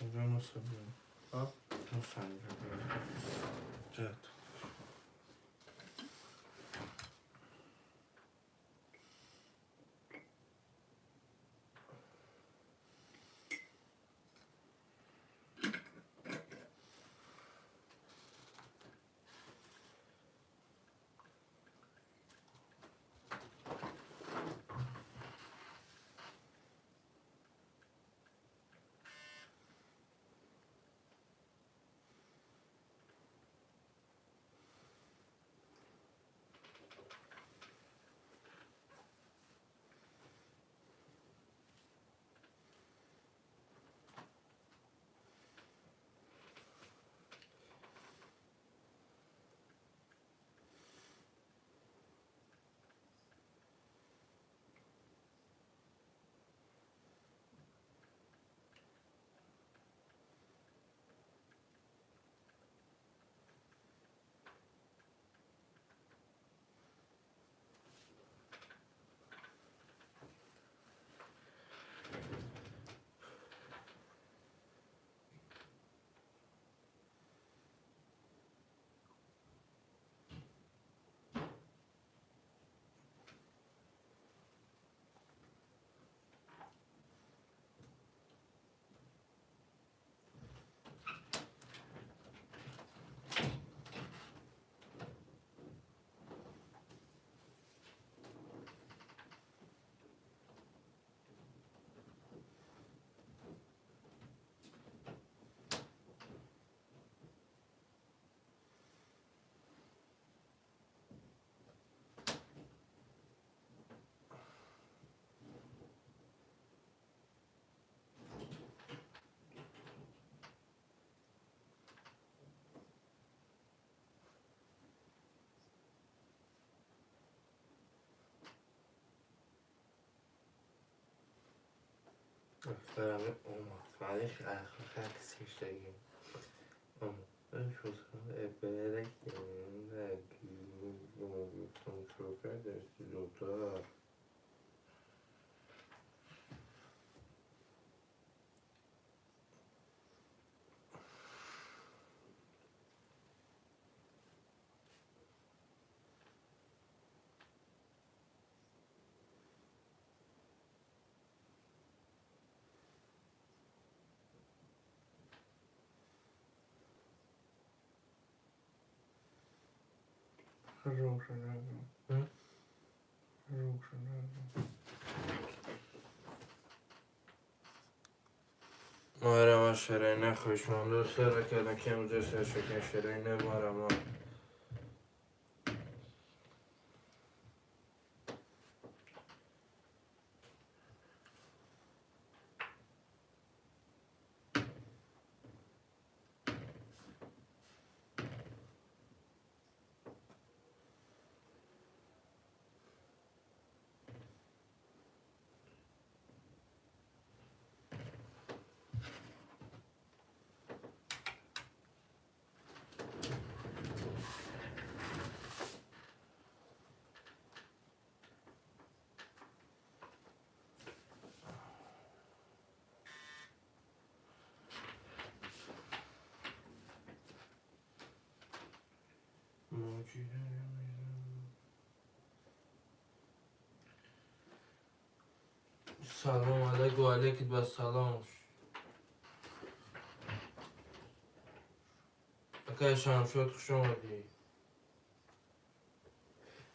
А? Марама ширина хушманду сара кардам ки имрӯз сар ширина марама. Салом алейкум, алейкум ассалом. Акай Шамшод, хуш омадӣ.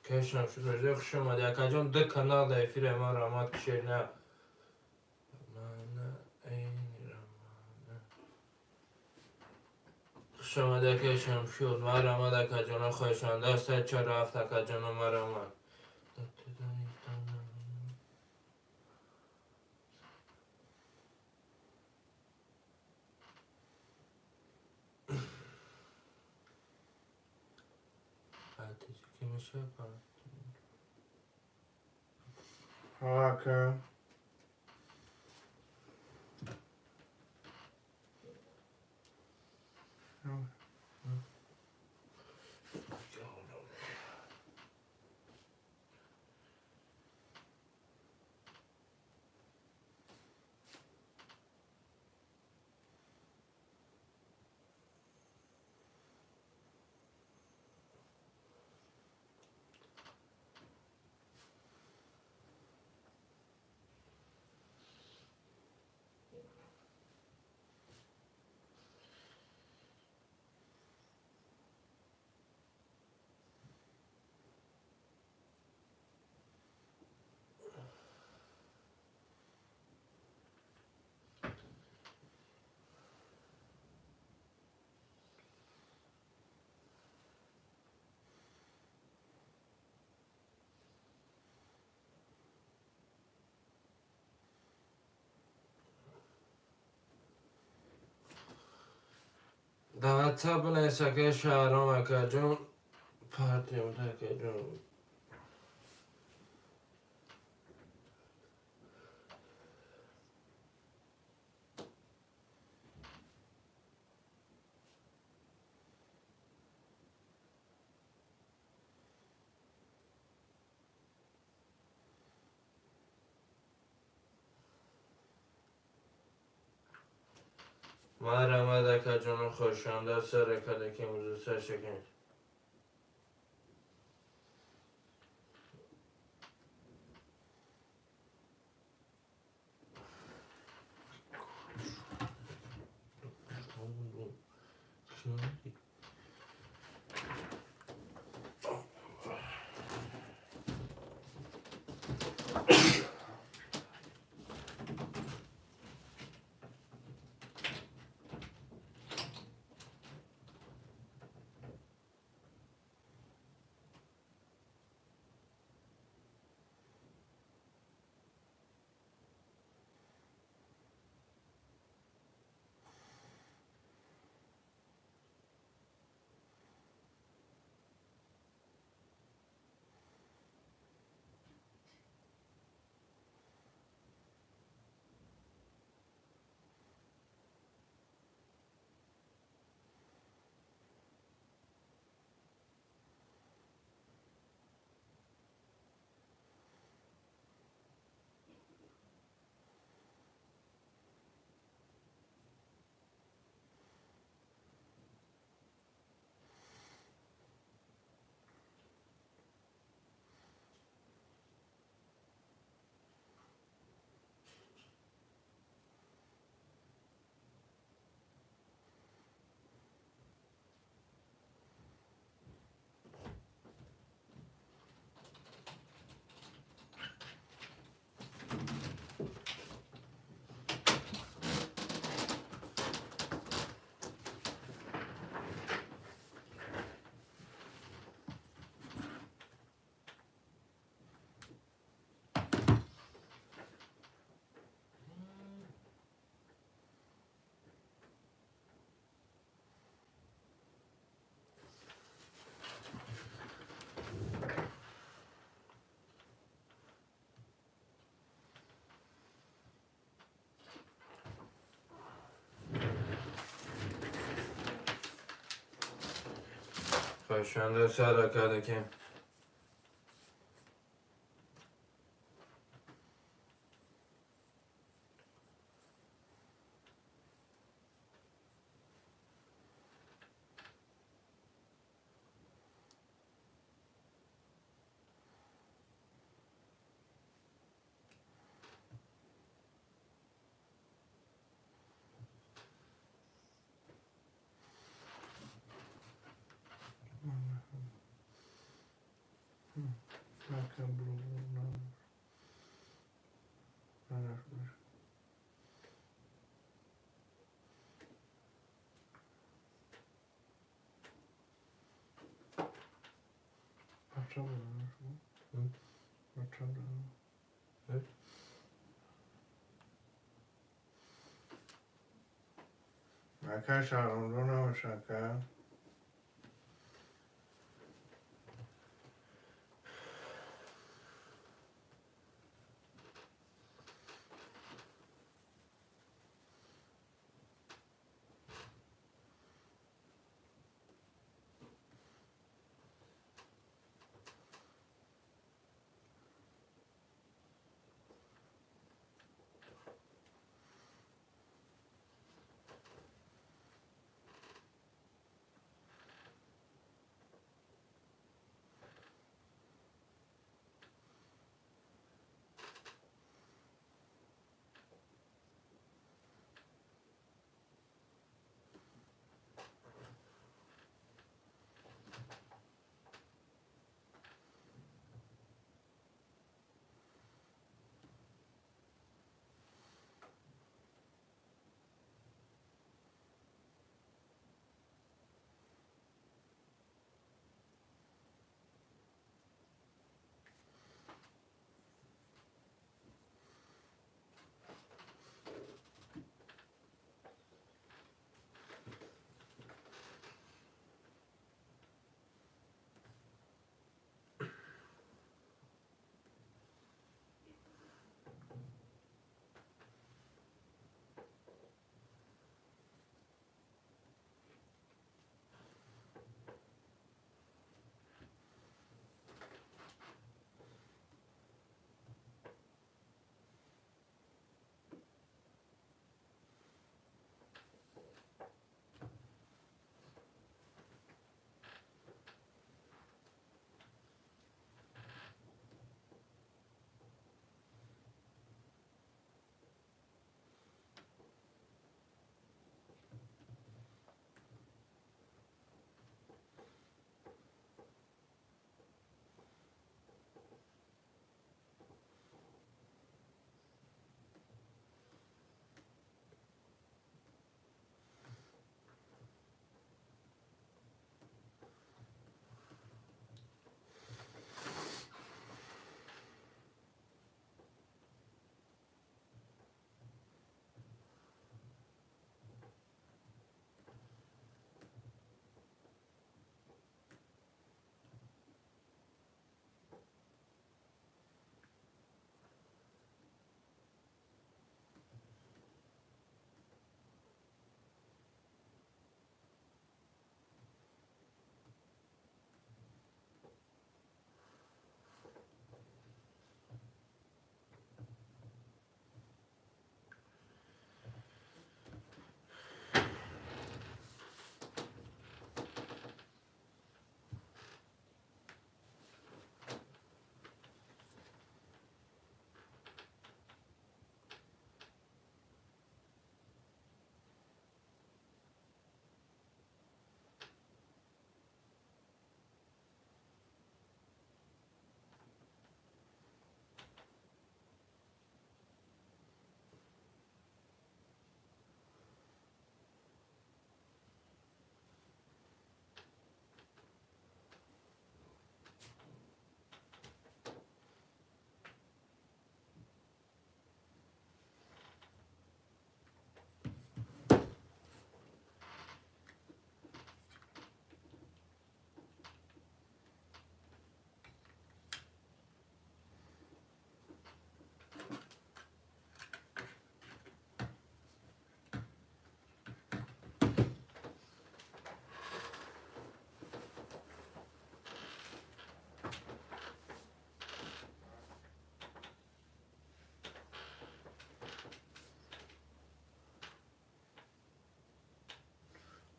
Акай Шамшод Мирзоев, хуш омадӣ. Акаҷон, ду канал дар эфире ман раҳмат кишед на. Хуш омадӣ, акай Шамшод. Марҳамат, акаҷоно, хоҳишанда 347, акаҷоно, марҳамат. Aka. Дар WhatsApp бинавис, акай Шаҳром, акаҷон. Партиям, акаҷон. Марҳамат, акаҷону хушанда саракада ки музуса шакин. Хоҳишанда сар, акадаки. Ака Шаҳромҷон набоша, ака.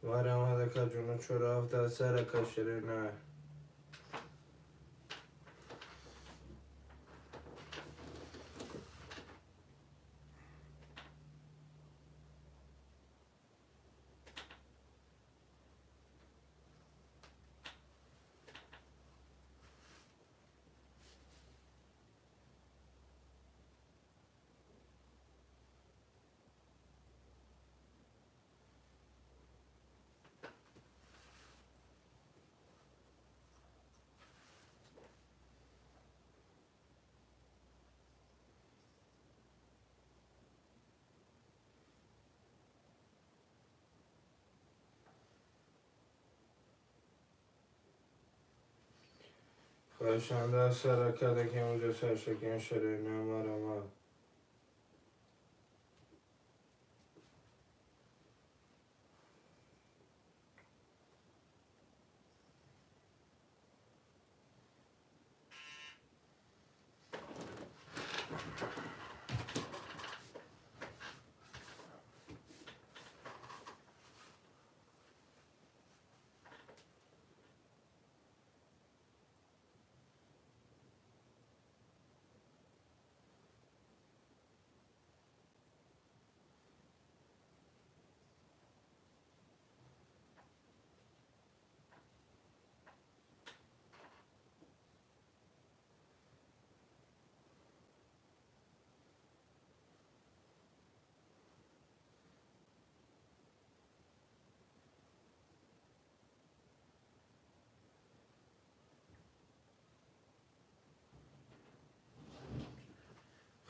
Марамадака ҷуно чора сарака ширина. Хоҳишанда сарака дакем саршакен ширина марама.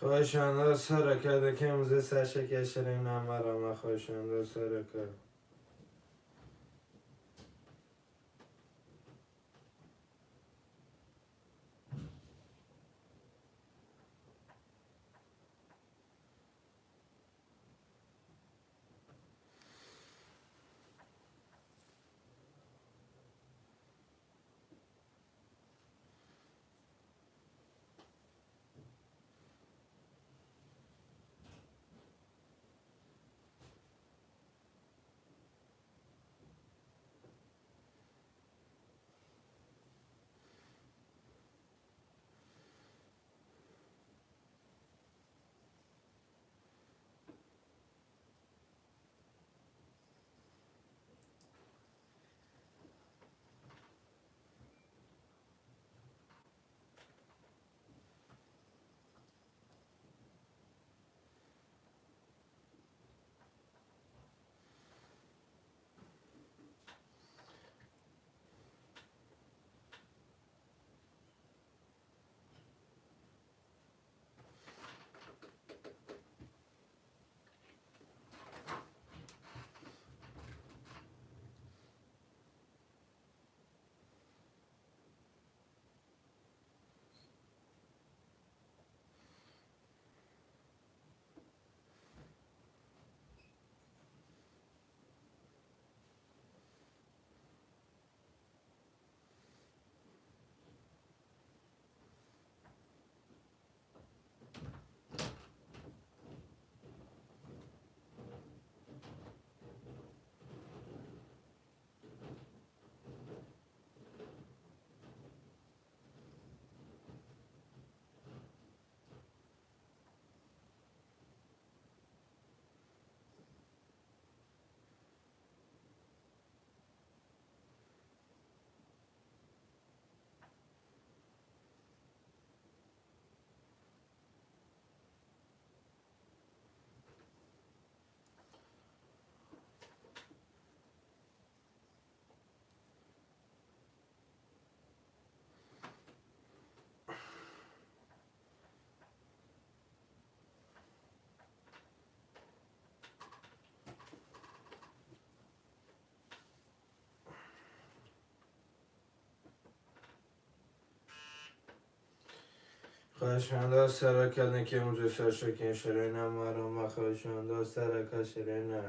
Хоҳишанда сарака дакем саршакен ширина марама. Хоҳишанда сарака. Хоҳишанда сарака дакем саршакен ширина марама. Хоҳишанда сарака ширина.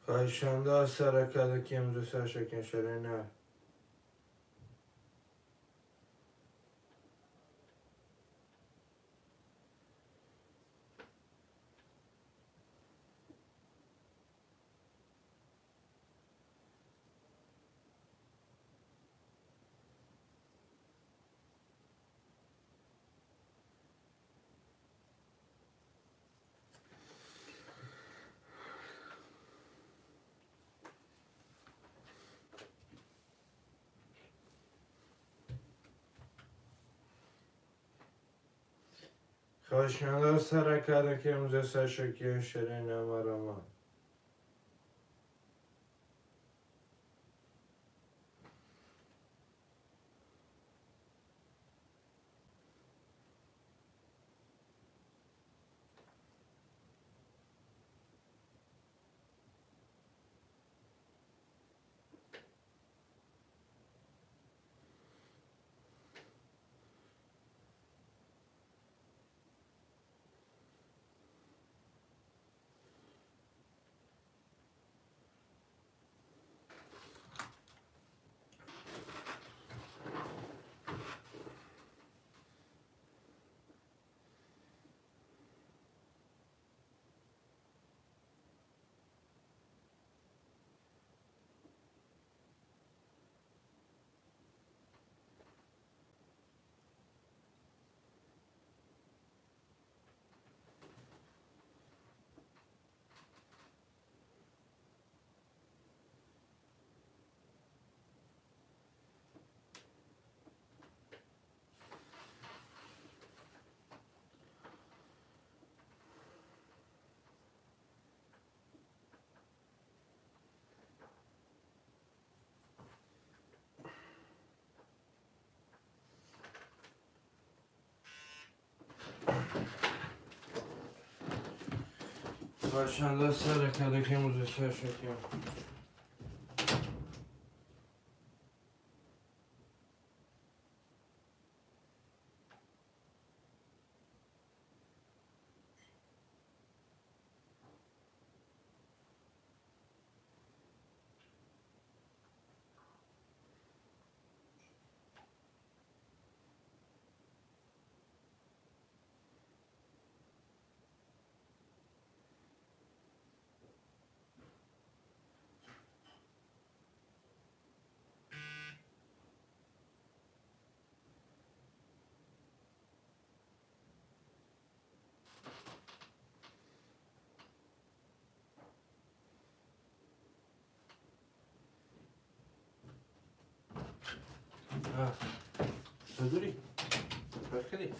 Хоҳишанда саракада ки имрӯз саршакин шарина. Хоҳишанда саракада ки имрӯз саршакин шарина марама. Хоҳишанда саракада ки имрӯз саршакин. Садури, баркади.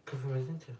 Кофе мезните?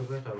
Шукр.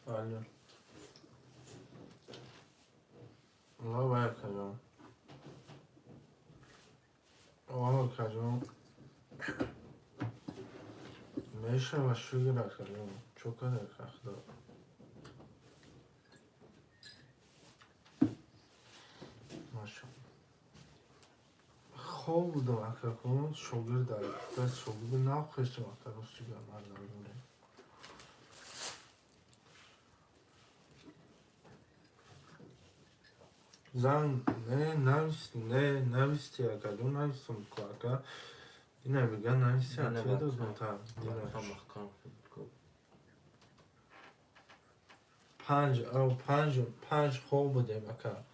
Алло. Лабай, акаҷон. Акаҷон. Мешава, шукр, акаҷон. Чо када, худо. Машалло. Хоб будам, акакун, шогирд даст шогирд нахестам, ака, рости гап ман намедонам. Зан не навис, не нависти, акаҷон, навистам ку, ака. Ина мега нависи, ответ додам та. Панҷ, панҷ, 5 хоб будем, ака.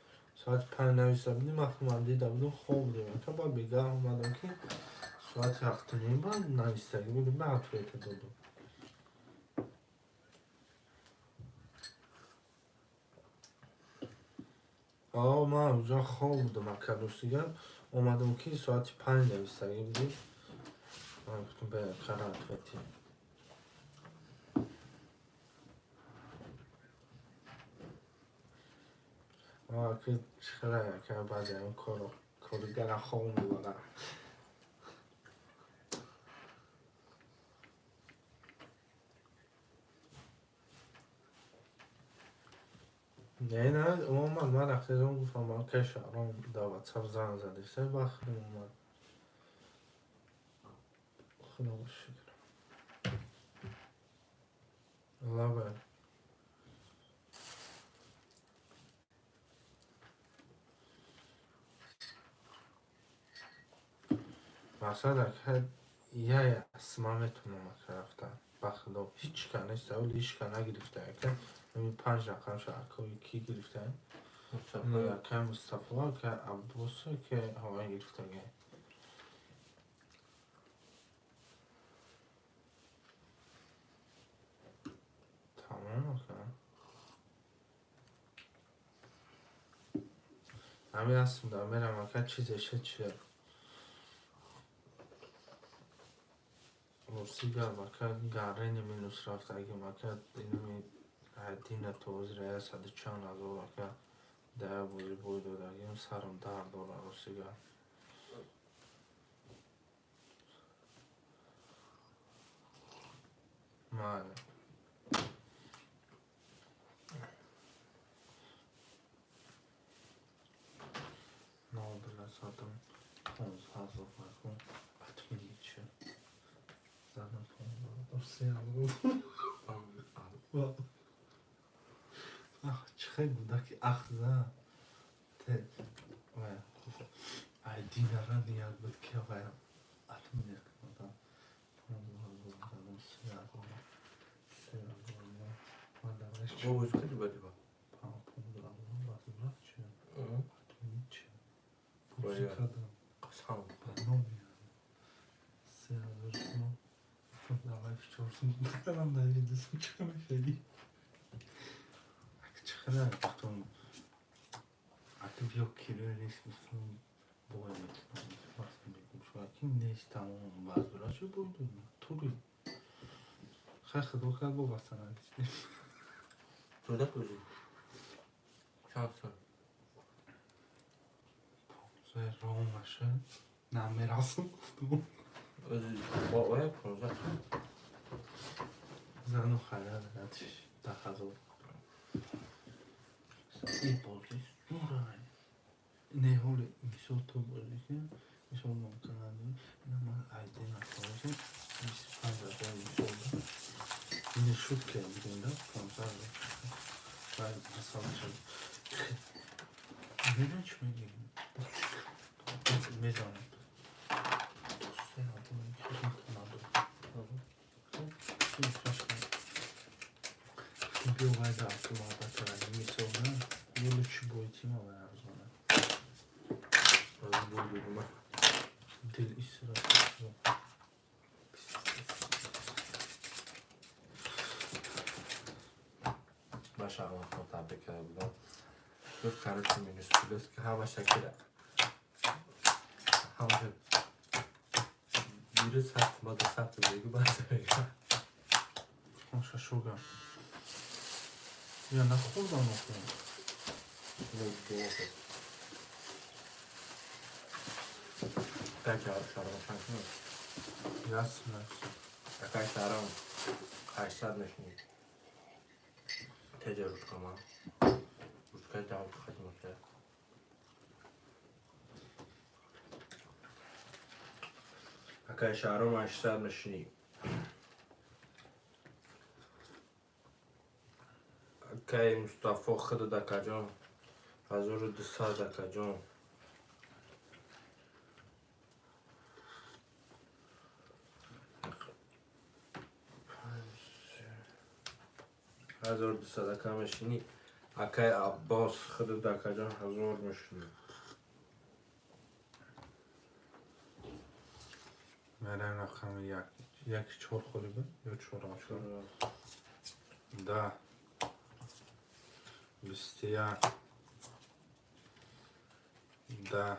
Соати 5 нависта будем, ман худам дида будам, хоб будем, ака. Баъд бегаҳ омадам, ки соати 7:30 баъд навистагӣ будем, ба ответа додам. Ман уже хоб будам, ака, рости гап. Омадам, ки соати 5 навистагӣ будем. Ман гуфтам, бе, акара ответи. Ака, чӣ хела, ака, баъзе ҳамин коро коргара хоб мебарад. Не, не, омад, ман рафтедам, гуфтам, ака, Шаҳром дар ватсап занг задиста, баъд худам омад. Худо шукр. Лабай. Мақсад, ака, я ман метавонам, ака, рафта. Ба худо ҳеҷ ка нест, аввал ҳеҷ ка нагирифта, ака. Ҳамин панҷ рақамша, ака, кӣ гирифта? Ака Мустафо, ака Аббосо, ки ҳавай гирифтага. Тамом, ака. Ҳамин ҳастам, дар мерам, ака, чизе шед чия. Рости гап, ака, гарени минус рафтагим, ака, инами дина то ҳозир яксаду чанд ҳазор, ака, дар як бозӣ бой додагим, сарам дард дорад, рости гап. Майли. Нобила задам 15 000, акун отменить шуд. Задам 15 000. Ах, чӣ хел гудаки ахза. Ай динара ният буд, ки вай отменить кардам. 15 000 задам, 3000, 3000. Бо бозӣ кардӣ баъди ба? 15 базурат чи? Чи? Бозӣ Бояд. кардам. Қасам. Ба номи 3000 сом. Давай 4 сом кардам, дар видео чӣ мешавӣ? Ака, чӣ қадар гуфтам, ака, биё, килои рис, гуфтам, бой мекунам, бас мегум, шояд ки нест, тамом базура шуд, бой додам тури. Хай, худо кард, бо васанагистем. Туда бозӣ. Чанд сом? 15 ромаша намерасам, гуфтам. Ози бо оя 15 сом. Зану хайра ратиш 10,000. И бозӣ зӯрай. Не, ҳоли мисол ту бозӣ ки мисол мумкин надорӣ. Ина ман айдин афтозим 25,000 мисол да. Ини шуд ки будем да 15,000. Баъд мисол шуд. Медонӣ чӣ мегӯям? Мезанам. Се одам надорам. Биё, вайда автомата мисол на ё лучше бой тима вай арзона. Ози бой додум. Дил исра. Ман Шаҳромхон табрик карда будам. Гуфт, короче, минус плюс ки ҳамаша кира. Ҳамаша дирӯз ҳафт ма 200 бегу бас мегӯям. Шашуга. Я нахӯрдам охир. Ну, бо. Акай Шаҳром чанд кунад? Ясно. Акай Шаҳром 800 мешунид. Теҷа ручкама. Ручкаи даҳ хатмоша. Акай Шаҳром 800 мешунӣ. Акай Мустафо худат, акаҷон. 1200, акаҷон. 1200, ака, мешинӣ. Акай Аббос худат, акаҷон, 1000 мешинӣ. Мераем рақами як. Як чор холи буд ё чор ҳафт? 10, 21, 10,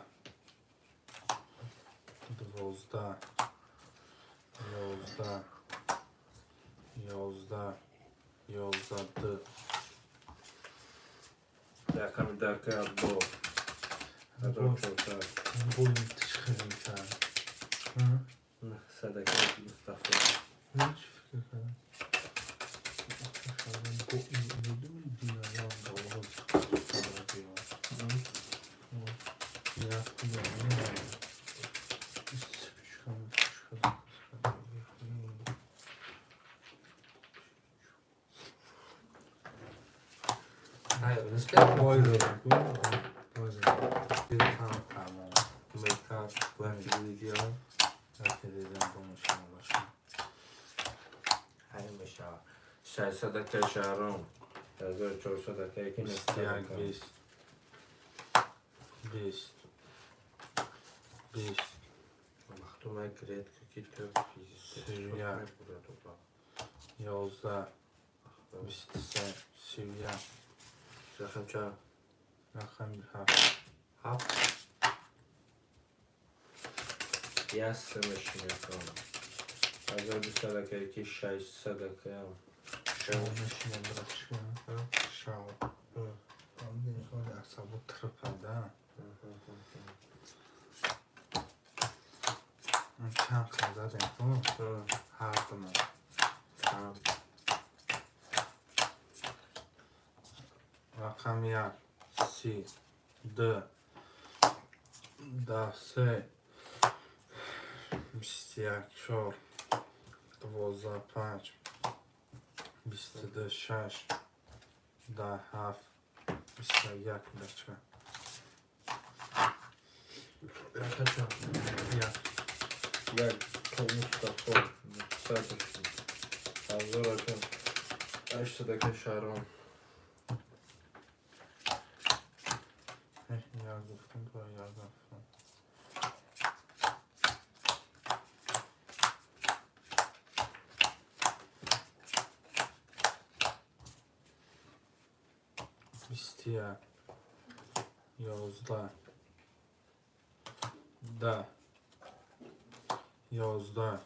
12, 11, 11, 11 д. Рақами 10, акай Аббос. 1400. Бои чӣ хеле кард? 900, акай Мустафо. Чӣ фикр кардам? Бо медони динаям давоз. Як Ай, мисли бой дорам. Бой дорам. Дилам тамом. Мекар вақти видео. Вақте дидам бо мушкил бошам. Ҳай мешавад. 600, акай Шаҳром. 1400, акай ки 21, 20, 20, 20. Вақту май гретка ки ту 31, 11, 23, 31. Рақам чанд? Рақами ҳафт. Ҳафт. Ясса мешинӣ, акам. 1200, акай ки 600, акаям. Шав мешинем, братишка. Шав. Ҳоли асабо трпада. Чанд хел задем ку? Ҳардумо. Рақами як, 30, ду, 10, се, 21, чор, 12, панҷ, 22, шаш, 10, ҳафт, 21, бача. Рақам чанд? Як. Як то Мустафо 900 мешинӣ. 1000, акам. 800, акай Шаҳром. Як гуфтам, то як гуфтам. 21, 11, 10, 11,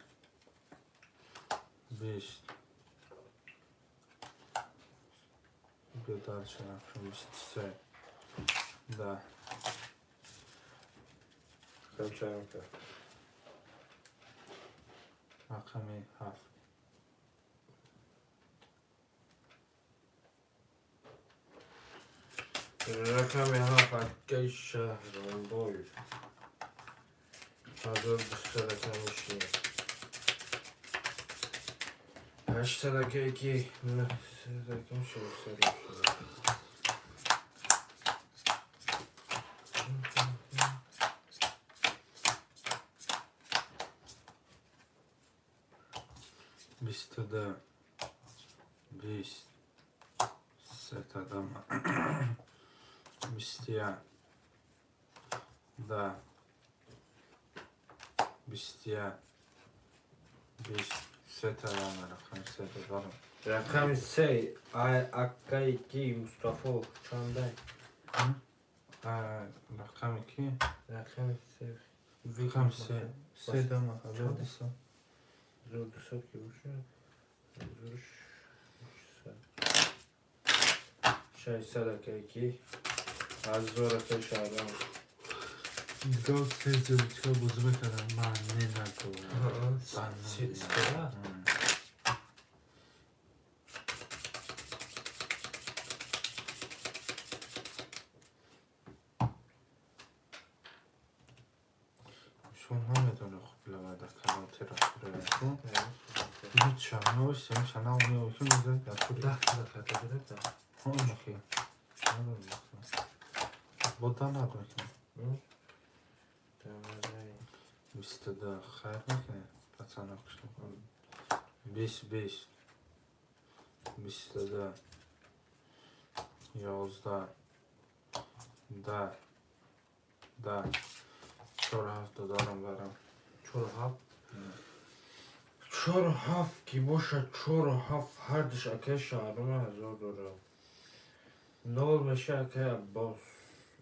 20. Дальше 23, 10. Чанд кард? Рақами 7. Рақами 7, акаи Шаҳромбой. 1200 рақами ши. 800 акаи ки 900 рақам 600. 22, 20, сетадама, 21, 10, 21, 20, сетадама, рақами сетадарам. Рақами 3, акаи ки Мустафо чандай? Рақами ки? Рақами 3. Рақами 3. Се дама, 1200. 1200 ки бошад, 1600. 600 акаи ки 1000 акаи Шаҳром. Ду се зилчка бозӣ мекардам, ман не надорам. Ситора? Шумо намедонед, хуб лавада калон территория. Ҳеч шаҳновисем, шанав меоки мезад дар тури. Даҳ хата гирифта. Ҳо, бода над мекунем. 22 хайр мекунем, пацана қишлоқ. 20, 20, 22, 11, 10, 10, 4, 7 додарам барам. 4, 7. 4, 7 ки бошад, 4, 7 ҳардуш акаи Шаҳрома 1000 дорам. Нол меша акаи Аббос.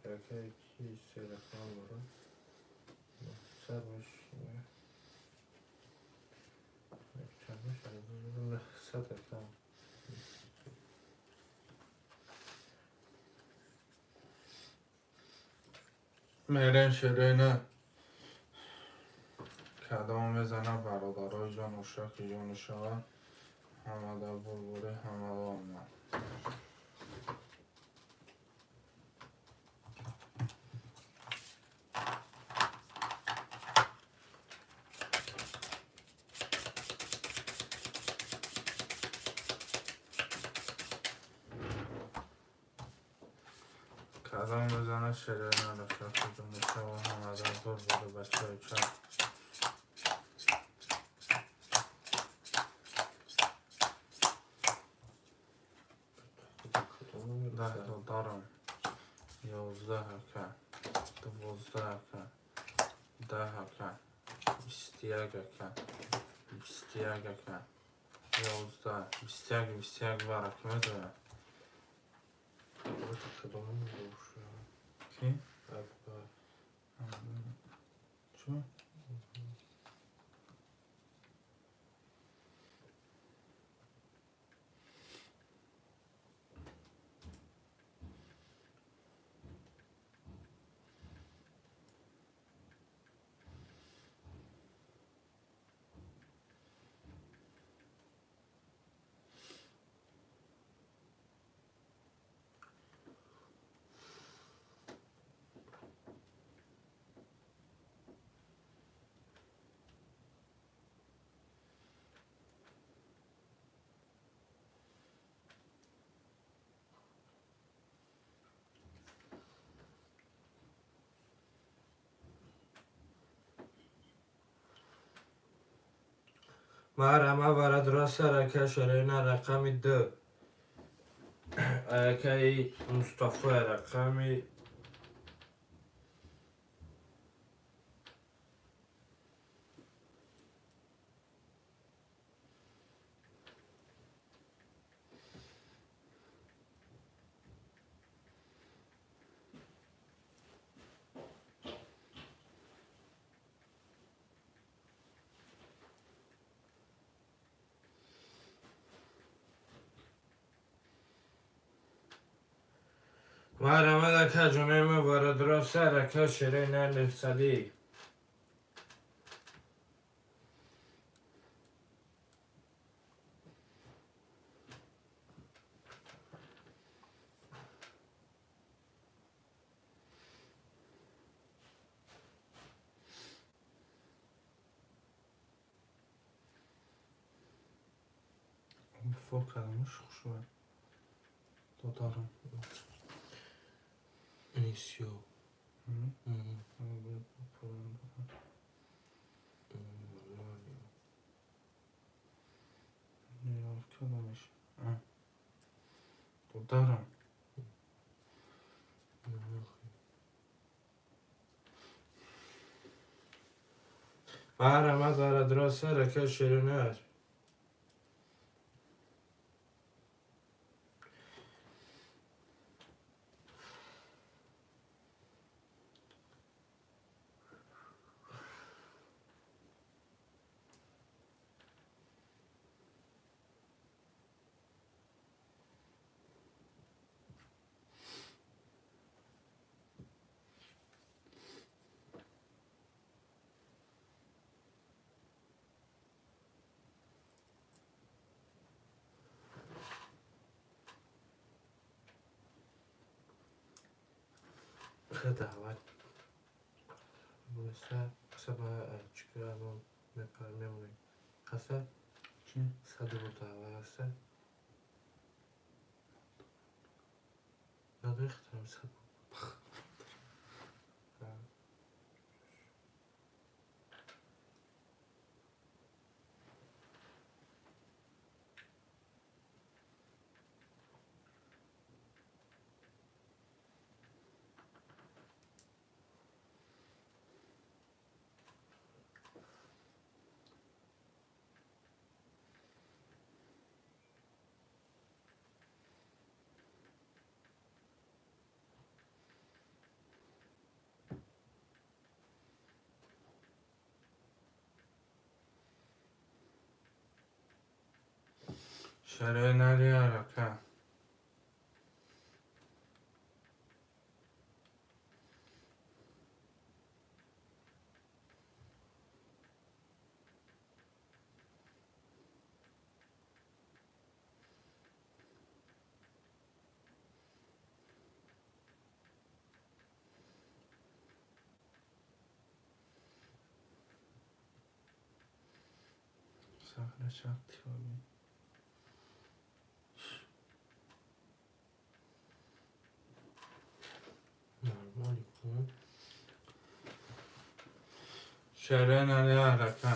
Акаи ки се рақам дорам. 900 меша. Чанд меша? 900 рақам. Мерем шерена. Кадом мезана бародарои ҷон, ушаки ҷони шава, ҳамада бурбури, ҳамада омад. Кадом мезана шерена, ушаки ҷони шава, ҳамада бурбури, бачаи чап. 10 додарам, 11 ака, 12 ака, 10 ака, 21 ака, 21 ака, 11, 21, 21 бар ака медонам. Кадом боша? Ки? Абба. Чӣ? Марама варадраса рака шарена рақами 2. Акаи Мустафо рақами Марҳамат, ака ҷонои ма, бародаро, сар ака шерои нар нӯҳсадӣ. Фо кардамуш хушва. Додарам. Нисё. Кадомаш? Додарам. Марҳамат, бародаро, сар ака шерои нар. Даъват чикар мемонем ҳаста? Чӣ? Садбор даъват ҳаста? Надорӣ хатарам 100 бор. Шарои нари арака. Сахра. Нормали кун. Шарои нари арака.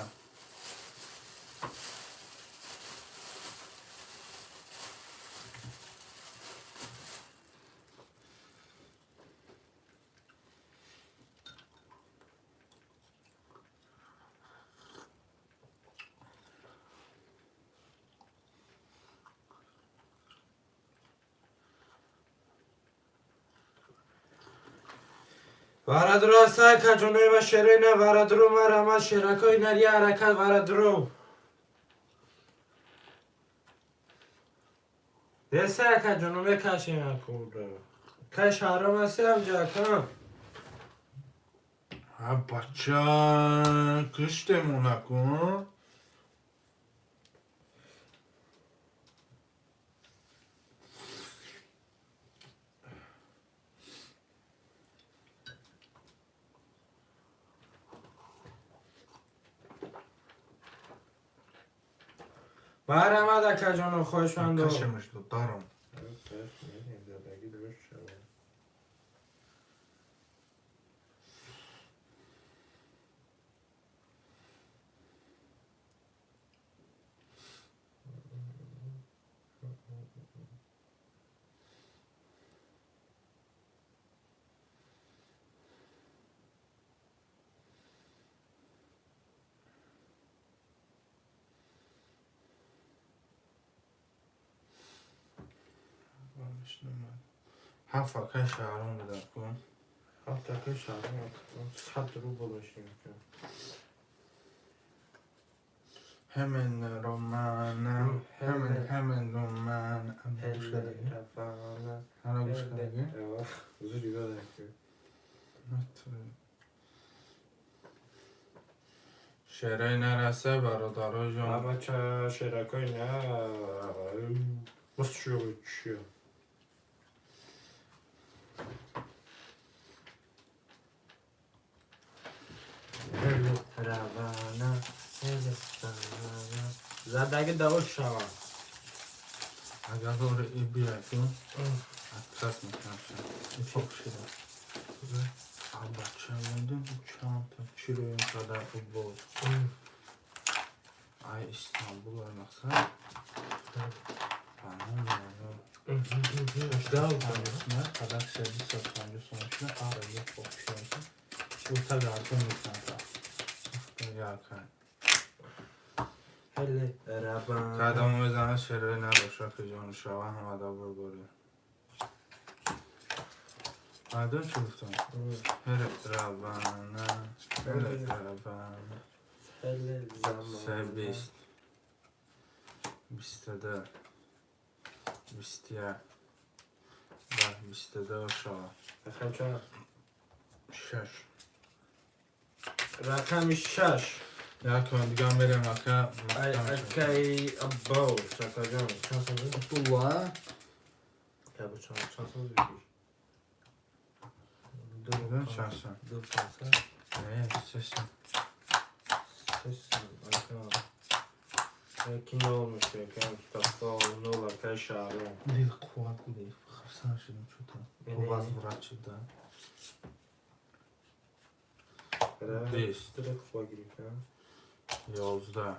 Бародаро, ҳаста, ака ҷонои ма, шерои нар, бародаро, марҳамат, шеракҳои нари ҳаракат, бародаро. Деса, ака ҷоно, мекашем акура. Кай шаҳром ҳасти ҳамҷа, ака? А бача куштемон акун. Марҳамат, ака ҷоно, хоҳишмандо. Кашемаш, додарам. Ҳафт акай шаҳром буда кун. Ҳафт акай шаҳром 100 рубл мешем. Ҳамин романа, ҳамин, ҳамин романа. Гӯш кардагӣ? Ҳана гӯш кардагӣ? Зуд ёдам ки. Шераи нарасе, бародаро ҷон. Бача, шеракои на. Мусчу чӣ? Равана, равана. Задаги давош шава. Агар ҳори и бияку, отказ мекунам. И пок шида. А бача, медон чанд чиро ин қадар убод. Ай Истанбул, ай мақсад. Банан, банан. Қадар 350 сомон шуда, ара як пок шида. Ута гарзон мекунам. Якай. Кадом мезана шерои набоша, ки ҷон шава, ҳамада бургорӣ. Мардум чӣ гуфтам? Ҳер равана, ҳер равана. Се 20, 22, 21, 22 шава. Рақам чанд? Шаш. Рақами шаш. Як дига мерем, ака. Акаи Аббос, акаҷон. Чанд сол? Абдулла. Кабу чанд сол бикиш? Ду. Чанд сол? Ду пансад. Не, 3 сол. 3 сол, ака. Яки нол меша, ака Мустафо, нол, акаи Шаҳром. Дил қувват гирифт. Хурсанд шудем чута. Возврат шуда. 20. Дил қувват гирифт, а? 11,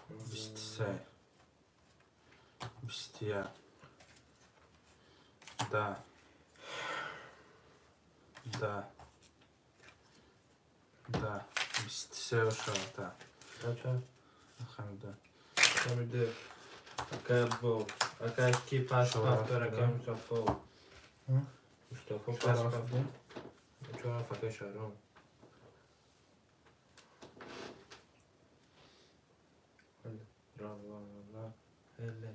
23, 21, 10, 10, 10, 23 шавата. Чанд? Хамида. Хамида. Акаи Аббос. Акаи ки пас пафтор, акаи Мустафо. Мустафо пас пафтор. Чор акаи Шаҳром. Равана, хеле.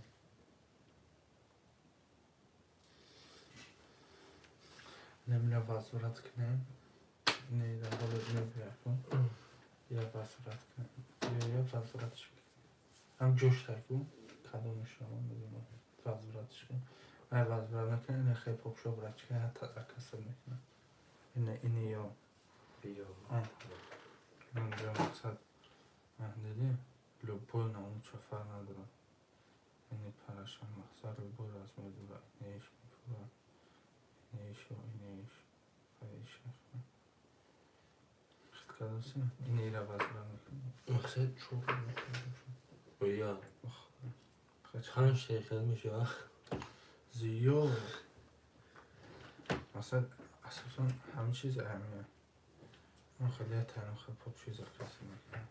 Немира возврат кунем. Не, ҳоло мебиякун. Я возврат кунем. Я возвратш ҳам ҷош таку кадомешама медонам. Возвратш кун. Ай возврат накунем, ина хеле покшо брачка ҳатта каср мекунам. Ина ини ё. Биё. Инҷо мақсад дидӣ? Любой науча фарқ надорад. Ини парашам мақсад любой размер дорад. Инеш мефурад. Инеш ё инеш. Хаиш. Хит кардоси? Инеро возврат мекунем. Мақсад чор. Оя. Чанд шехел мешава? Зиёд. Масалан, асосан ҳама чиз аҳамият. Он хеле танҳо хеле поп чиза касе мекунад.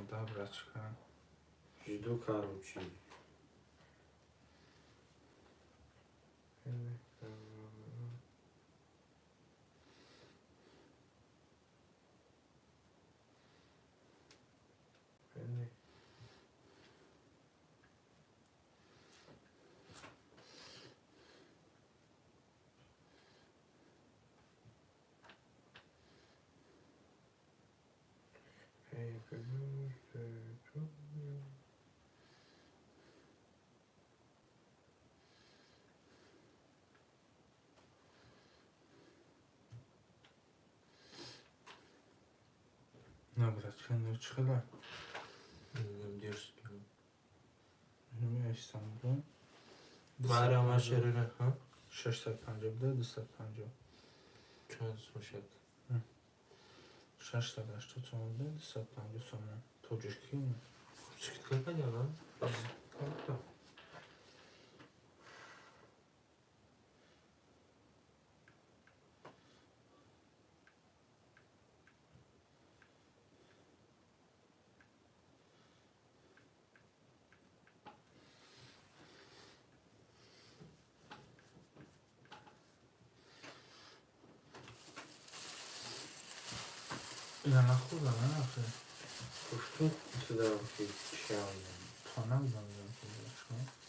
Да, брачка. Жду, короче. На, брачка, ну чӣ хела? Ними Истанбул. Мара шерина, ҳа? 650 буда, 250. Чанд мешад? 680 сомон буда, 250 сомон. Тоҷикӣ. Скидка кардям, а? Ина нахӯрда, на охир. Пуштун сюда чиам. Хона будам,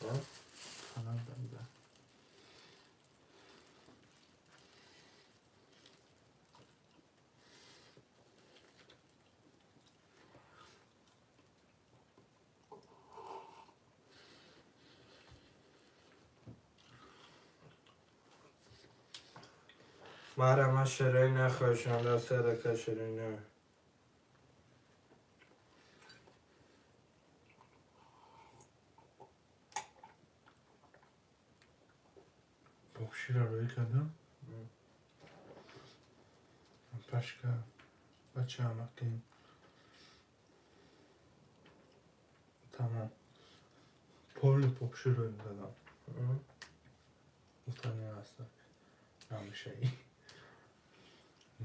А? Хона будам, да. Мара ма шерои нахоҳишам, сарака шерои на. Похшира рӯй кардам. Пашка, бачаамакин. Тамом. Поли попши рӯй дадам. Гуфтани аст. Намешаи.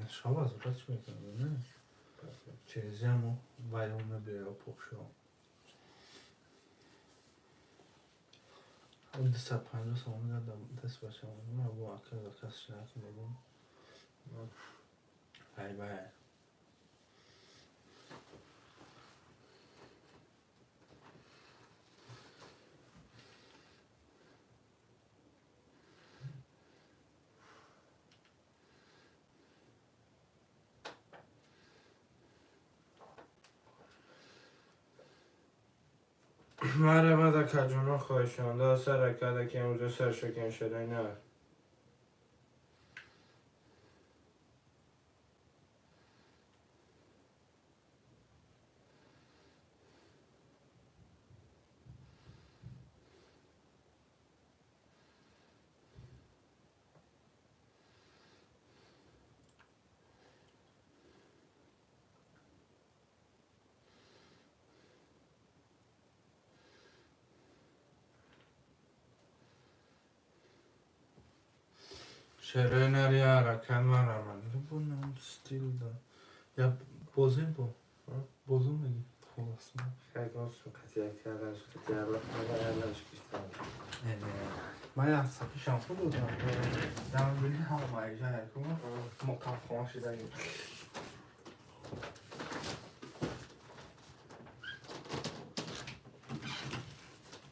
Шаба зурат чӣ мекунад, не? Через яму вайрон мебиёяд попширо. 250 сомон дадам даст бачаам. Ман бо ака заказ шинакам бобом. Ай бай. Мара ма да каҷуно хоҳишам, да сарака да ки имрӯза саршакан шерои на. Шерои нари ҳаракат марамад. Бунам стил да. Я бозим бо. Бозум меги. Холас. Не, не. Ман як сафи шампу додам. Дам бини ҳама маижа якум. Мо кафхон шидаги.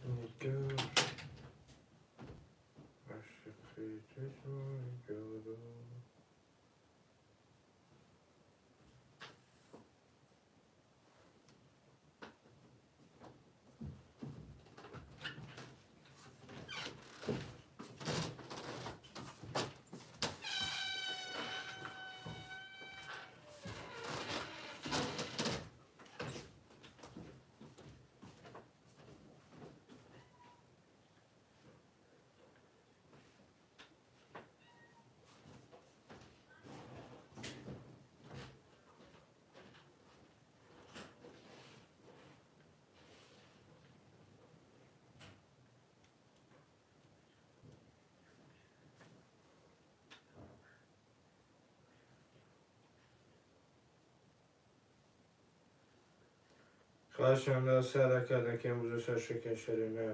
Нигор. Ошиқи чашмони ҷодум. Хоҳишам, да сарака да ки имрӯза саршакан шерои на.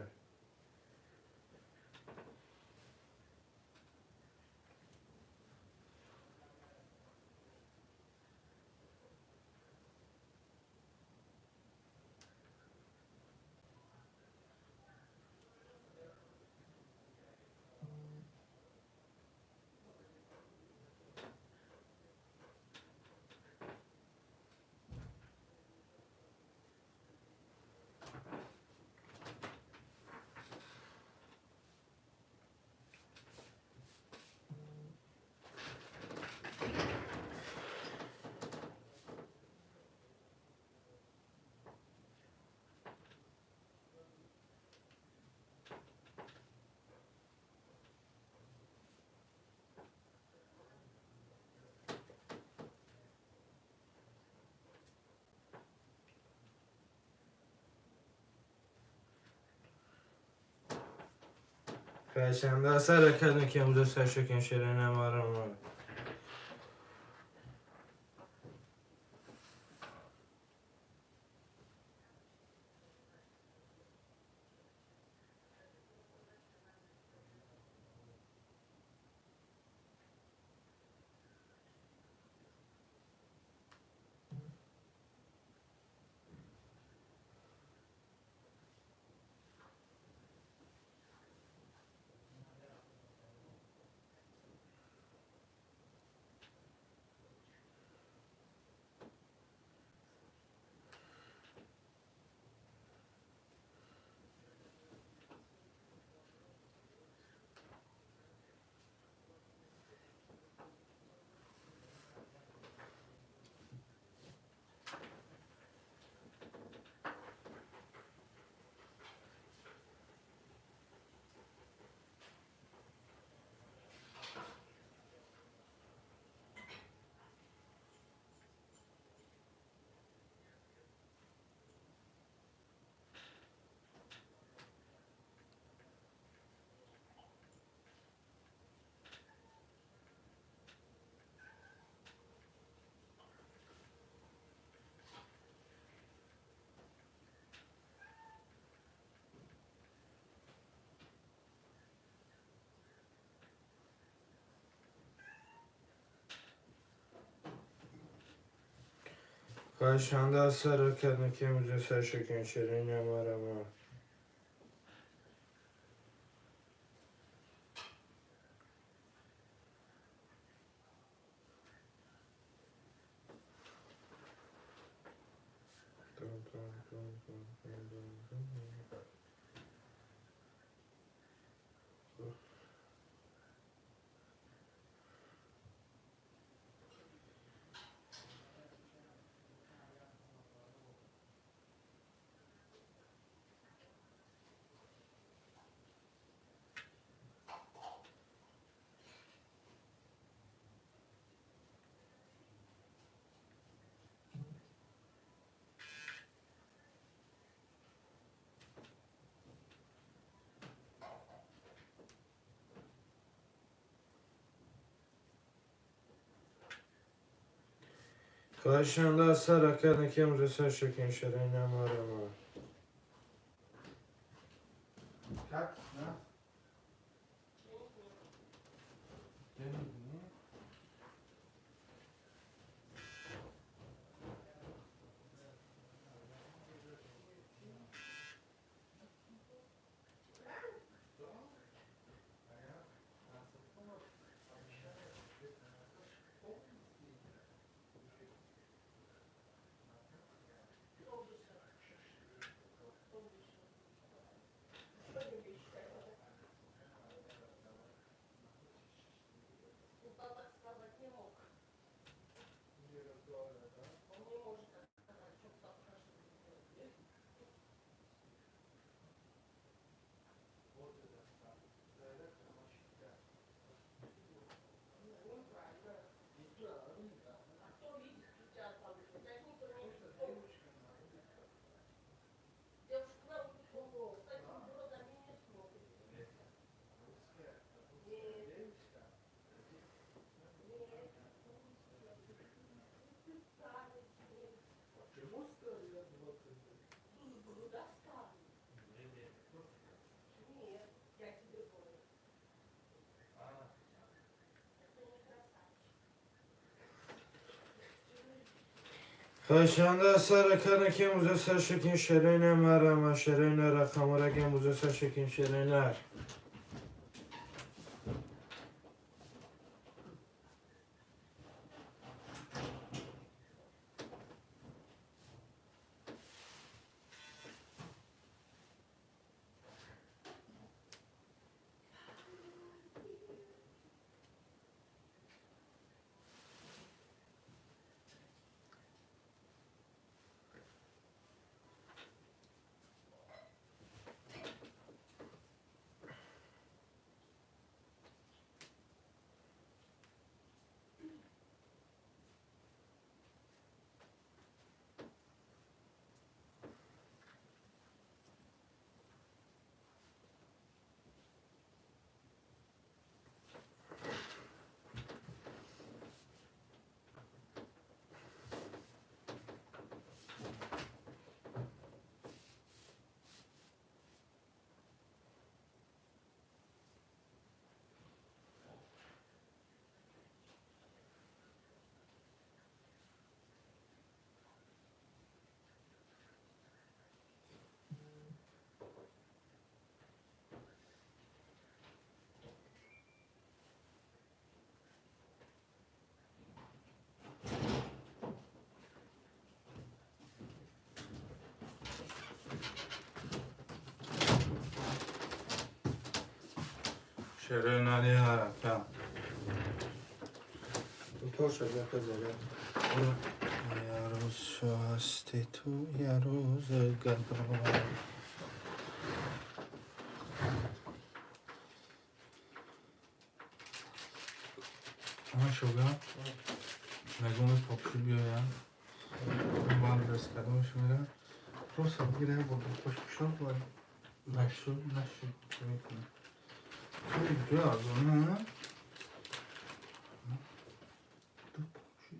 Хоҳишам, да сарака да ки имрӯза саршакан шерои на марама. Хоҳишанда аз ҳаракат накем уза шакин ширина марама. Хоҳишанда аз ҳаракат накем уза шакин ширина марама. Как? На? Денег нет. Хоҳишанда аз ҳаракат накем уза шакин ширина марама ширина рақаморакем уза шакин ширинар. Ширина ҳаракат. Тоша заказала. Я рӯз ҳасти ту, я рӯз гадо. Ама шога мегӯм попши биёям. Валберс кадомаш мера. Просто бигира бо пош пушо ва нашуд нашуд мекунам. Ду аз она ду попши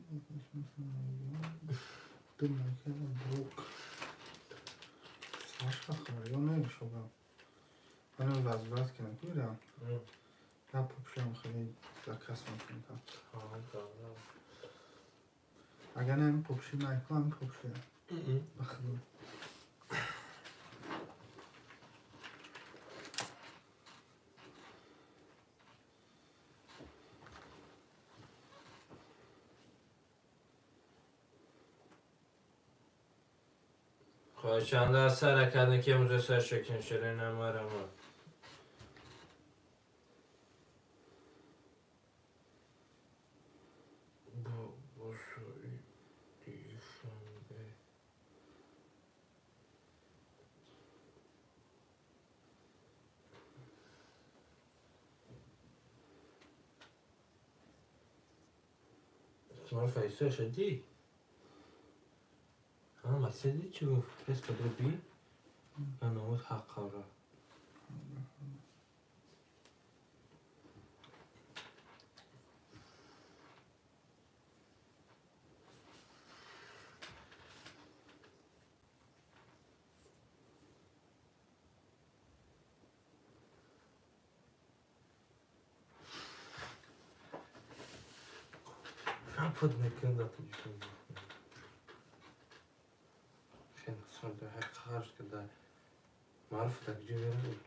ду макена блок. Сашка харё намешога. Ман возврат кунам кура. Я попшиам хеле заказ мекунам. Агар не попши майкл попши. Бахло. Хоҳишанда аз сар ки имрӯза сар шакин шуда намарама. Мар файса шади. А, масъали чӣ гуфт? Резко друби? Номуд ҳаққара. Шапуд мекунад тоҷикон. Қарз када маъруф так ҷо меравад.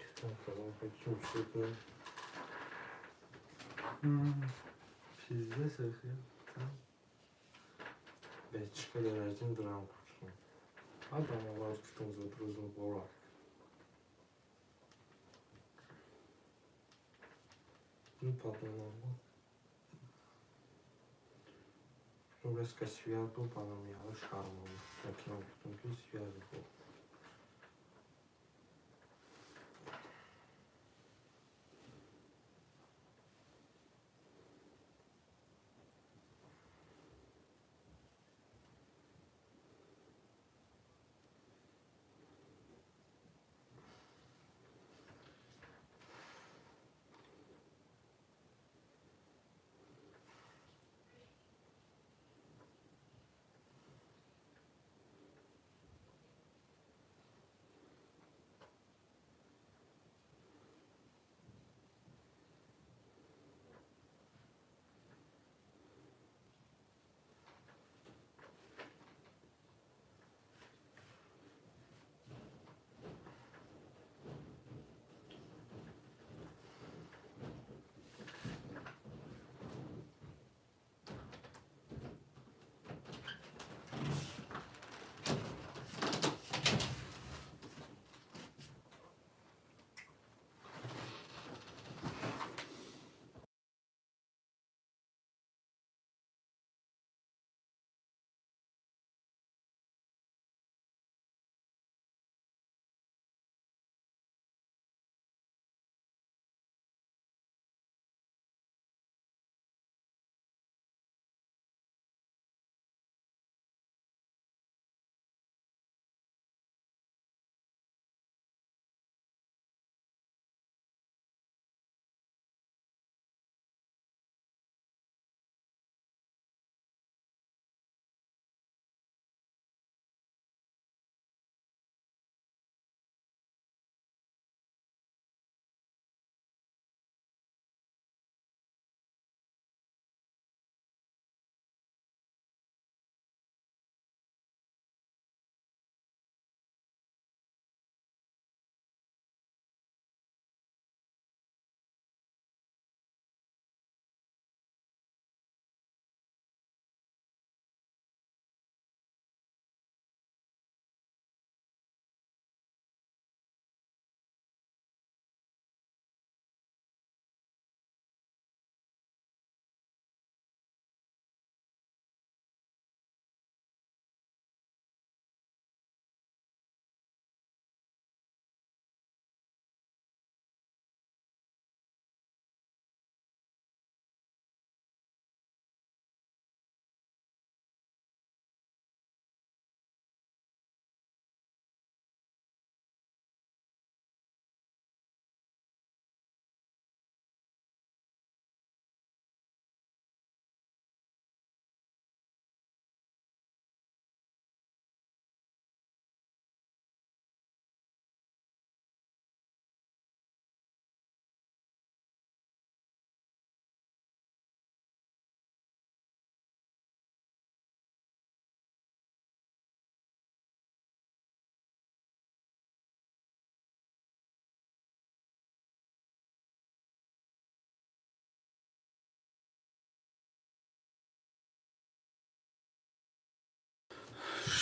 Пиздец, Бечка дорожден драм курсун. Адам алар кутун задрузун бора. Ну, потом резко связь был, потом я шармом. Таким потом связь был.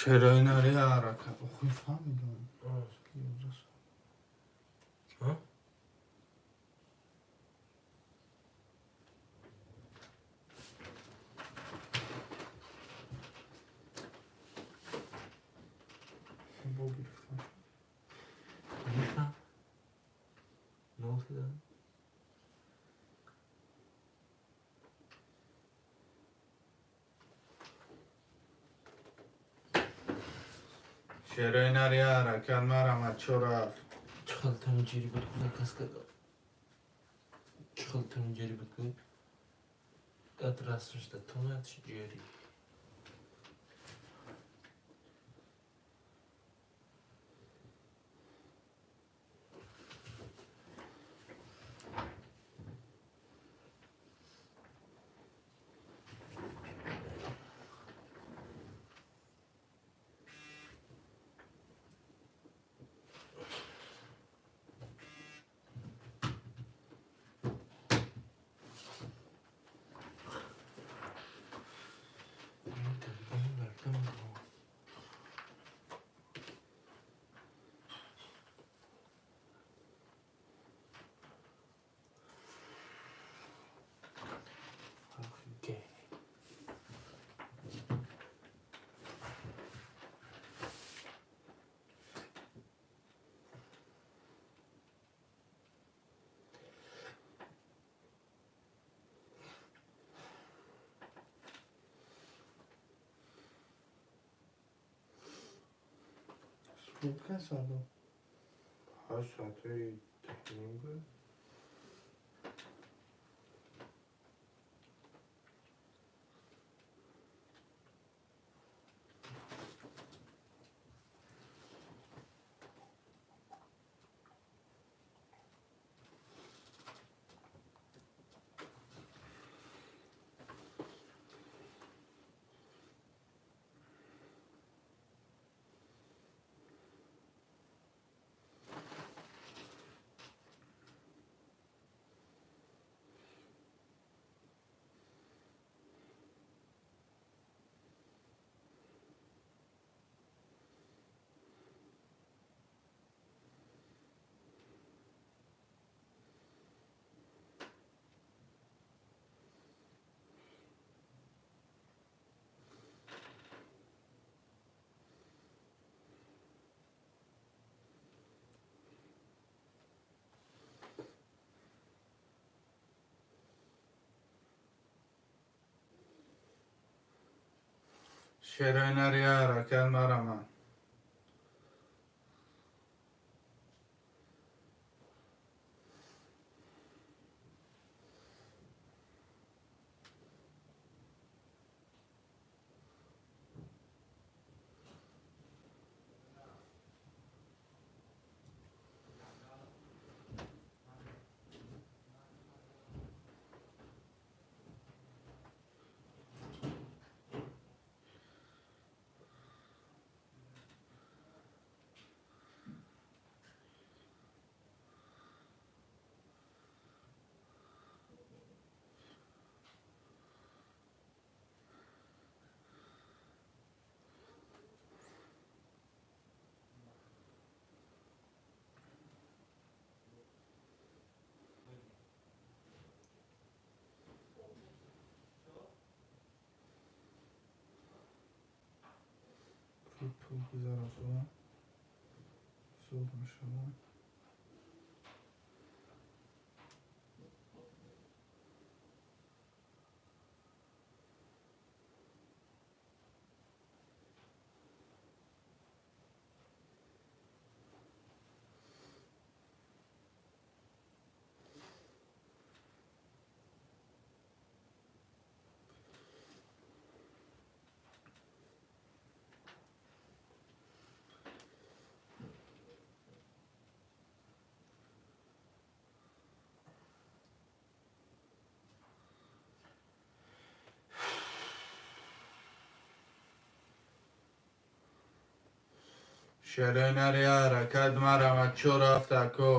Шерои нари ҳаракат. Охи фаҳмидам. Ҳа? Бо гирифтам. Гирифтам. Нол шуда. Шерои нари ҳаракат марамад чор ҳафт. Чӣ хел тамҷири буд ку заказ кардам. Чӣ хел тамҷири буд ку дад расмш да тонад ҷери. Okay. Суд кай садо? Ҳашт соатаи ним буд. Шерои нари ҳаракат марамад. Пул гузарафтам. Зуд мешавам. Шерои нари ҳаракат марамад чор ҳафт ако.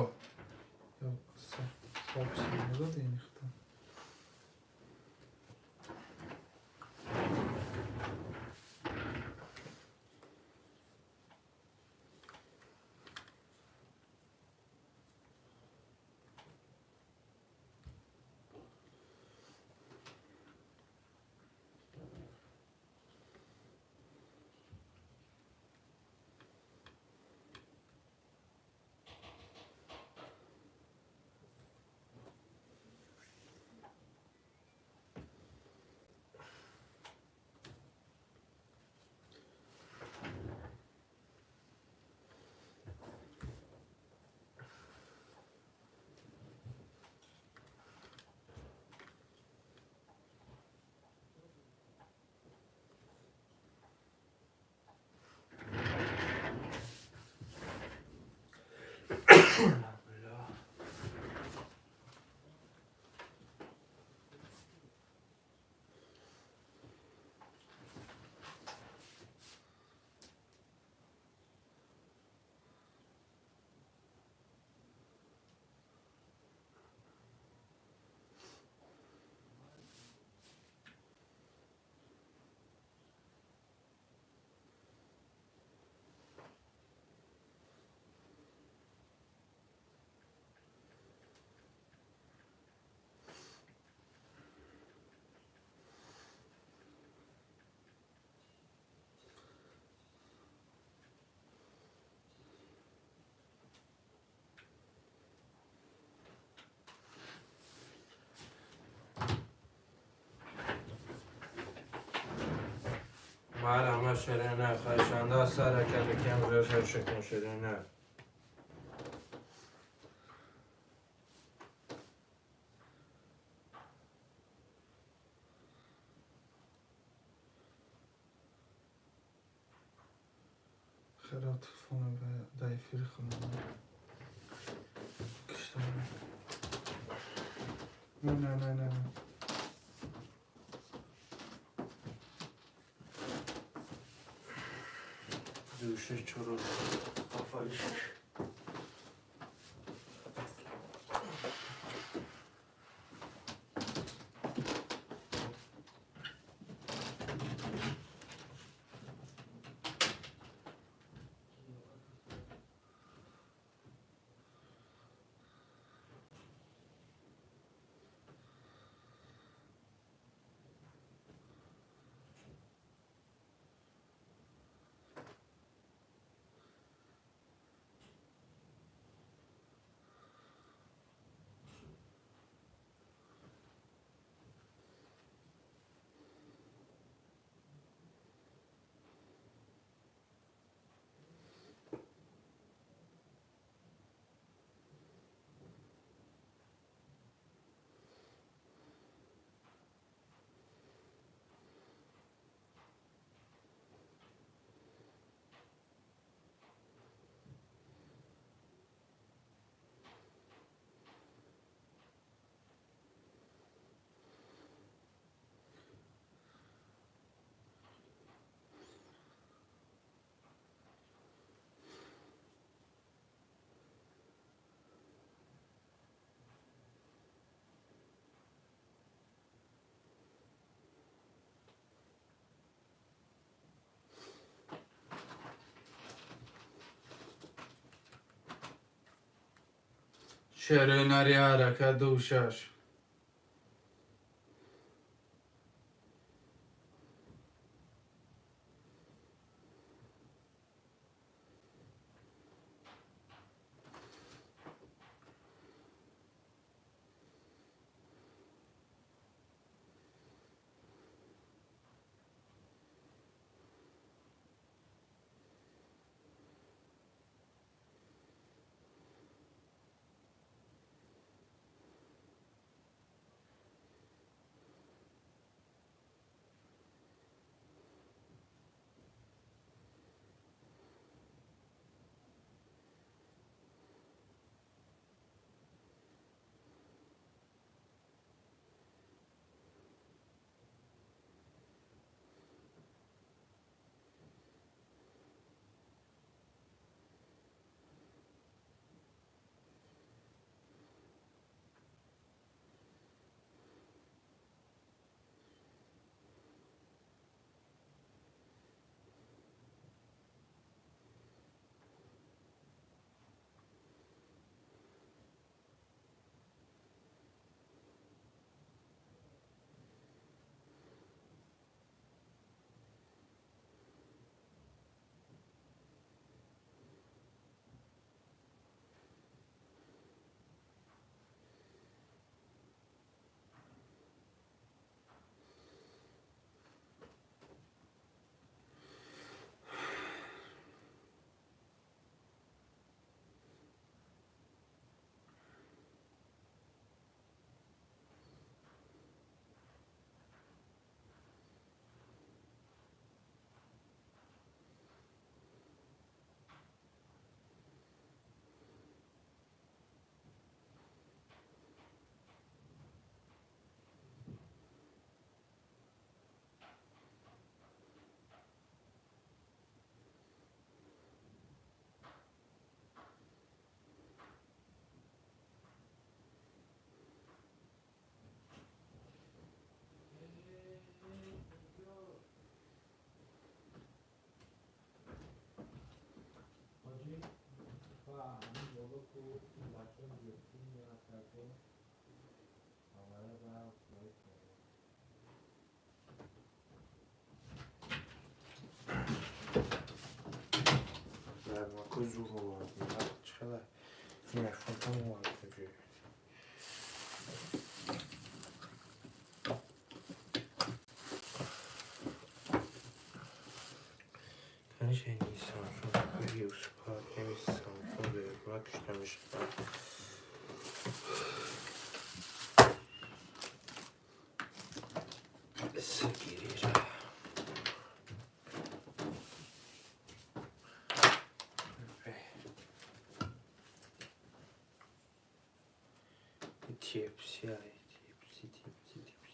Алҳамдулиллоҳ. Марама шерена хашанда сара кам зёсар шекун шерена. Хера телефона дар эфири худам киштам. Не, не, не, не. Души чоро афариш. Шеренари ҳарака 2-6. Мефонтам. Конечно, не Samsung, Юспа, не Samsung, брак, что мешает. TFC, TFC, TFC, TFC.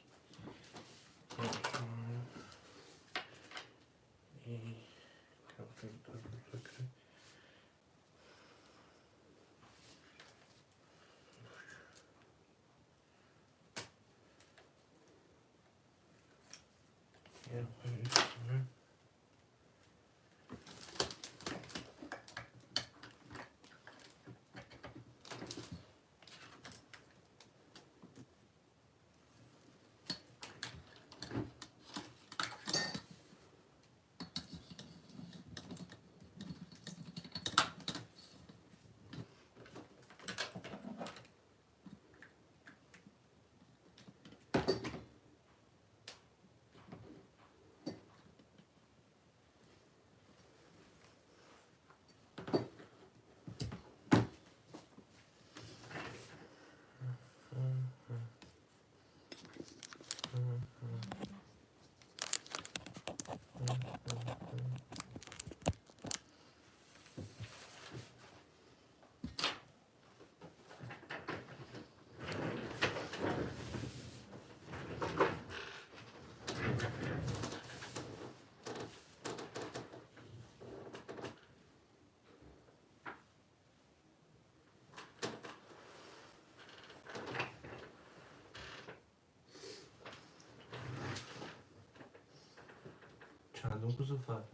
Чандум кузова?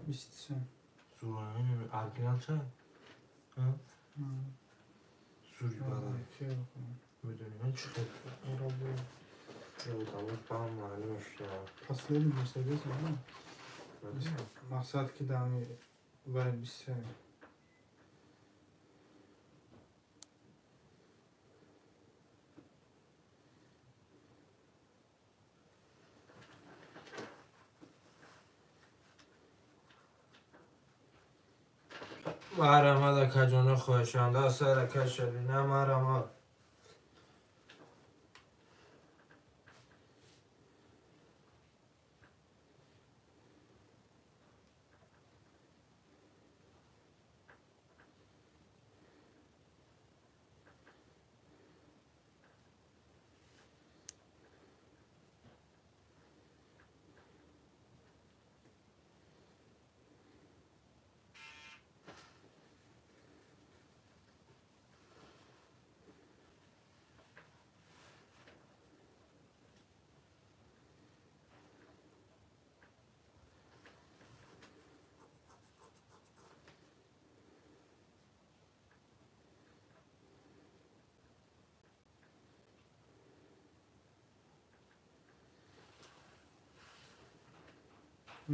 23. Зур, оригинал чанд? Зури бала. Медонӣ ман чӣ хел? Одамош ба ҳам маълум шуда. Последний Мерседес, ма? Мақсад ки дами вай 23. Марҳамат, акаҷоно, хоҳишанда сар ака Шабина, марҳамат.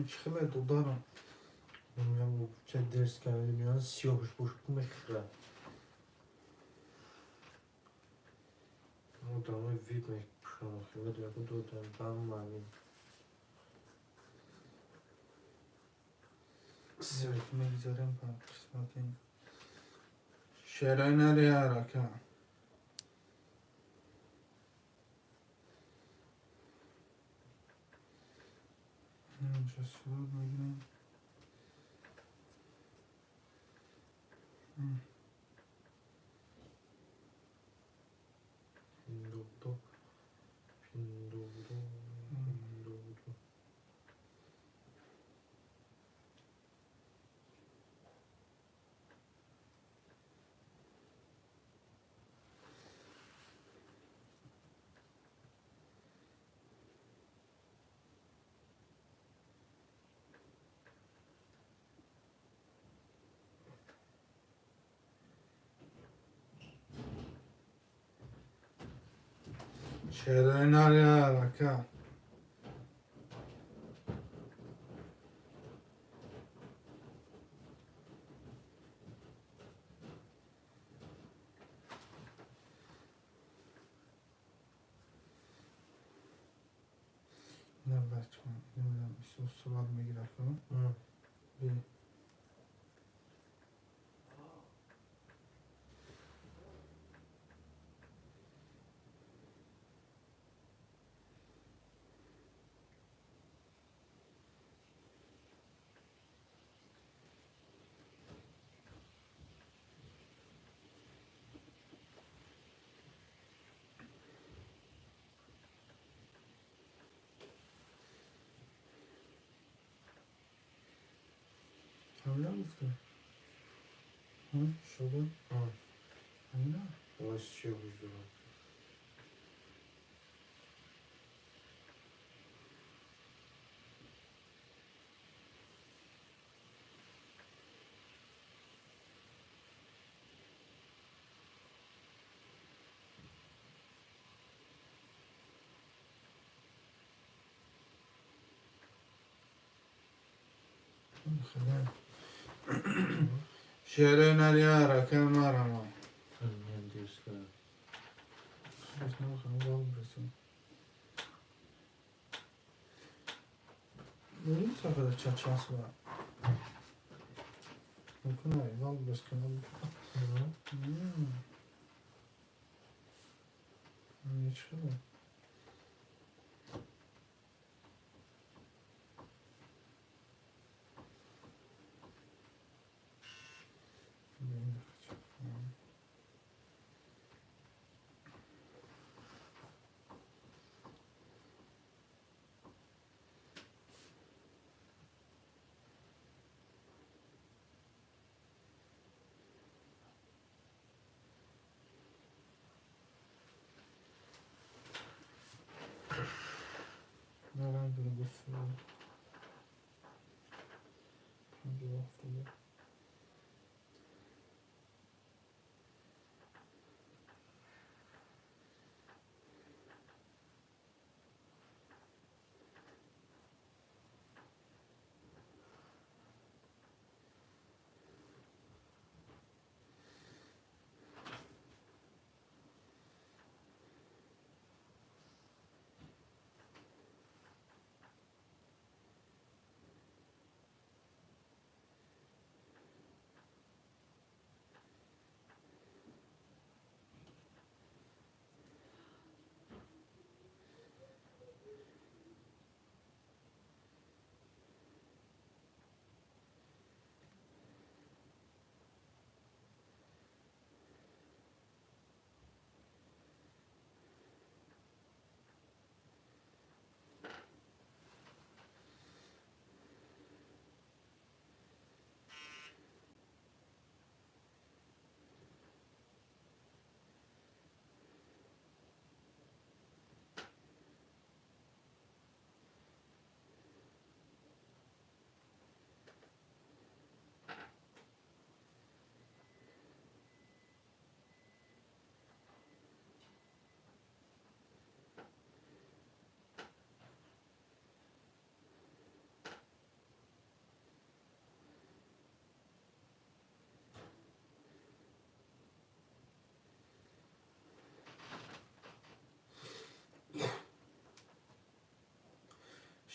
Чӣ хеле дударам. Мегӯям, ча дерс карда меён, сиёҳш бош мехӯрад. Одамои вип мепӯшам, медонам, додам ба маъни. Мегзарем ба қисмати шерои нари арака. Инҷа сурат мегирем. Пиндуду, пиндуду, пиндуду. Шерои нари арака. На бачам, намедонам, сурат мегирад. Би. Ҳамина гуфта? Шуда? Ҳамина? Вось чӣ гуфтам? Шерои нари ҳарака марама.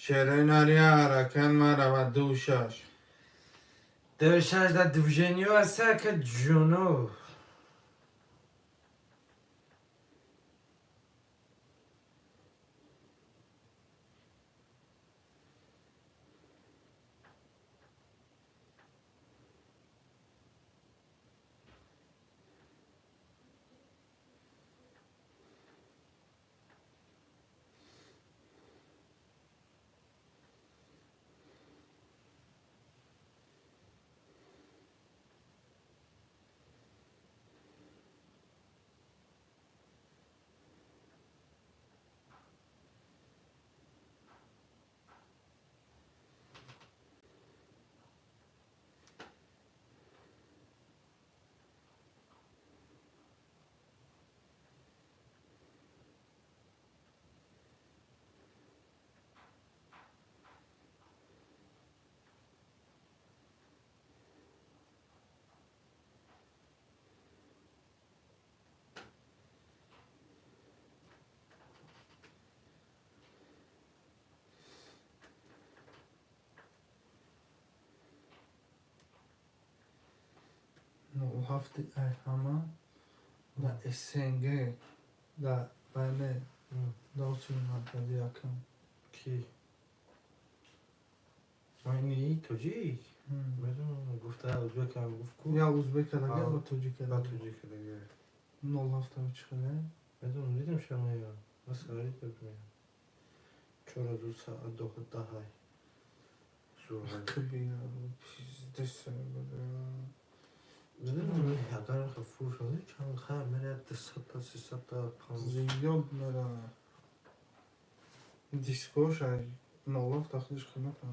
Шерои нари ҳарака марава 2-6. 2-6 дар движение аста ка ҷунуб. 07 ай ҳама да СНГ да байне да Осиёи Марказӣ якам. Ки? Майни тоҷик? Медонам, гуфта узбекам гуфт ку. Я узбека дага ба тоҷика ба тоҷика дага. 07 чӣ хеле? Медонам, дидам шамая. Масхари дод меям. Чора ду саат до даҳай. Пиздец. Медонам, агар фурӯш чанд хай мерад 200 та, 300 та, 500. Зиёд мера. Дискош ай 07 худаш қимата.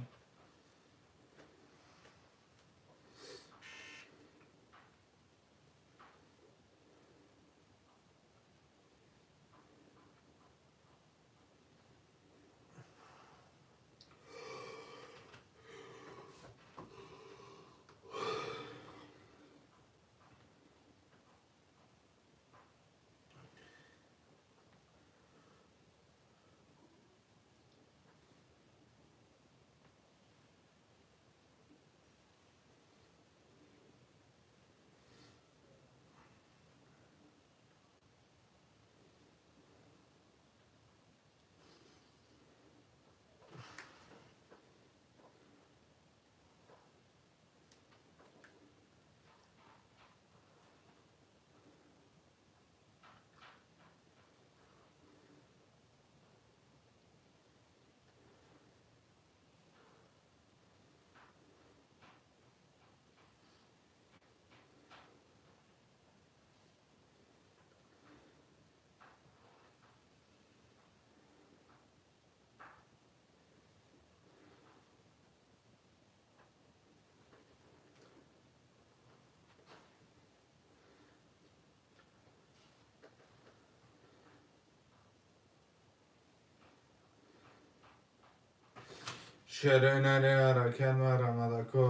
Шерои нари ҳаракат марамадако.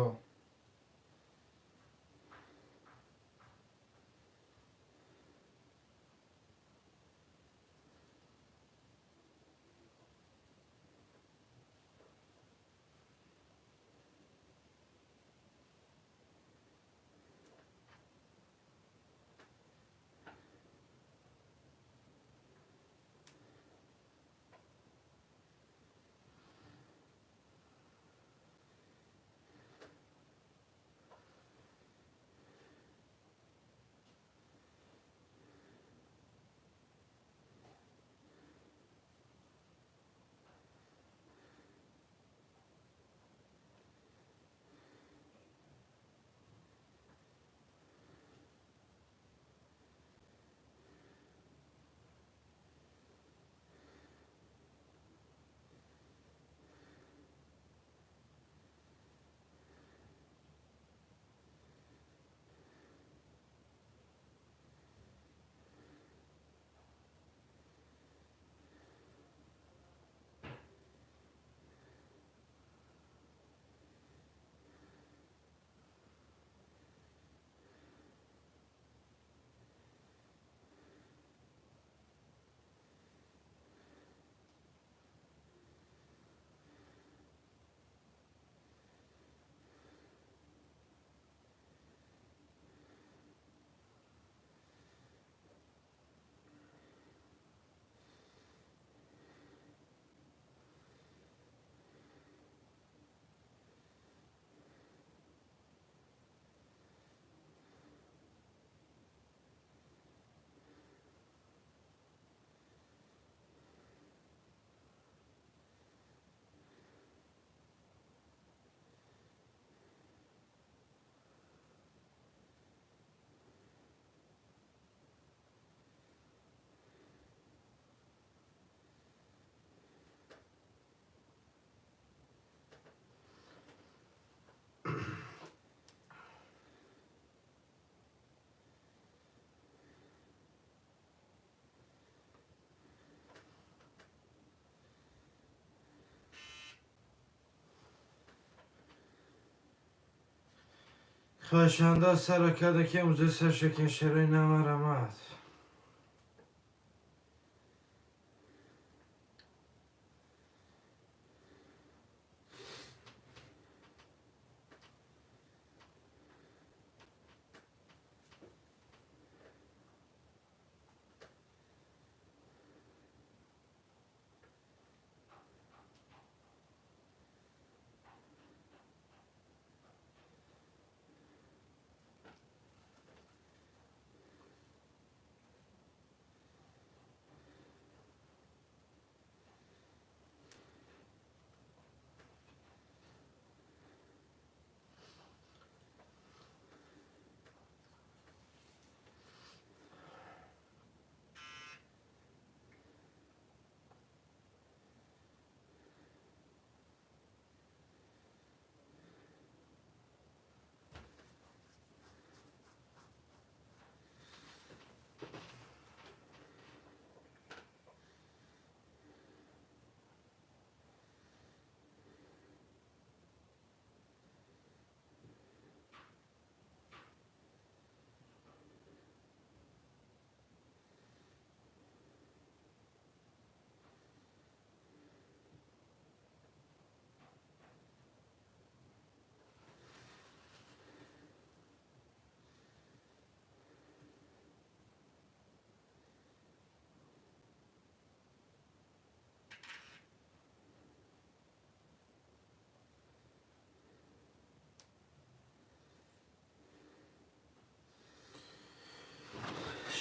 Хоҳишанда сара карда ки имрӯза саршакин шерои намарамад.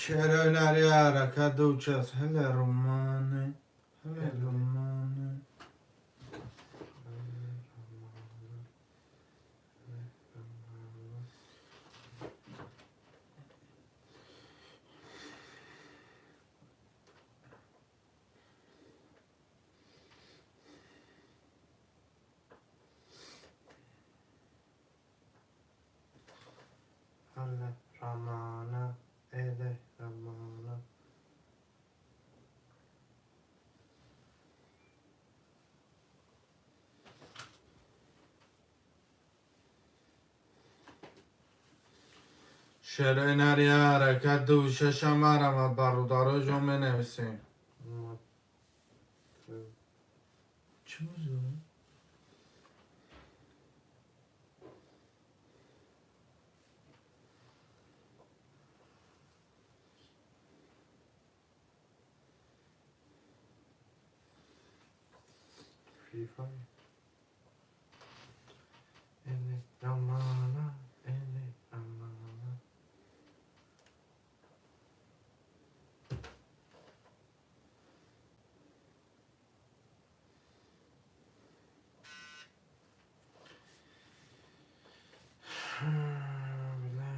Шерои нари ҳаракат дучас. Хеле романе. Хеле романе. Хеле романа. Эле романа. Шерои нари ҳаракат 2 6 марамад бародаро ҷон менависем. Чӣ бозӣ дорем? Free Fire. Эле романа. Эле романа. Блин.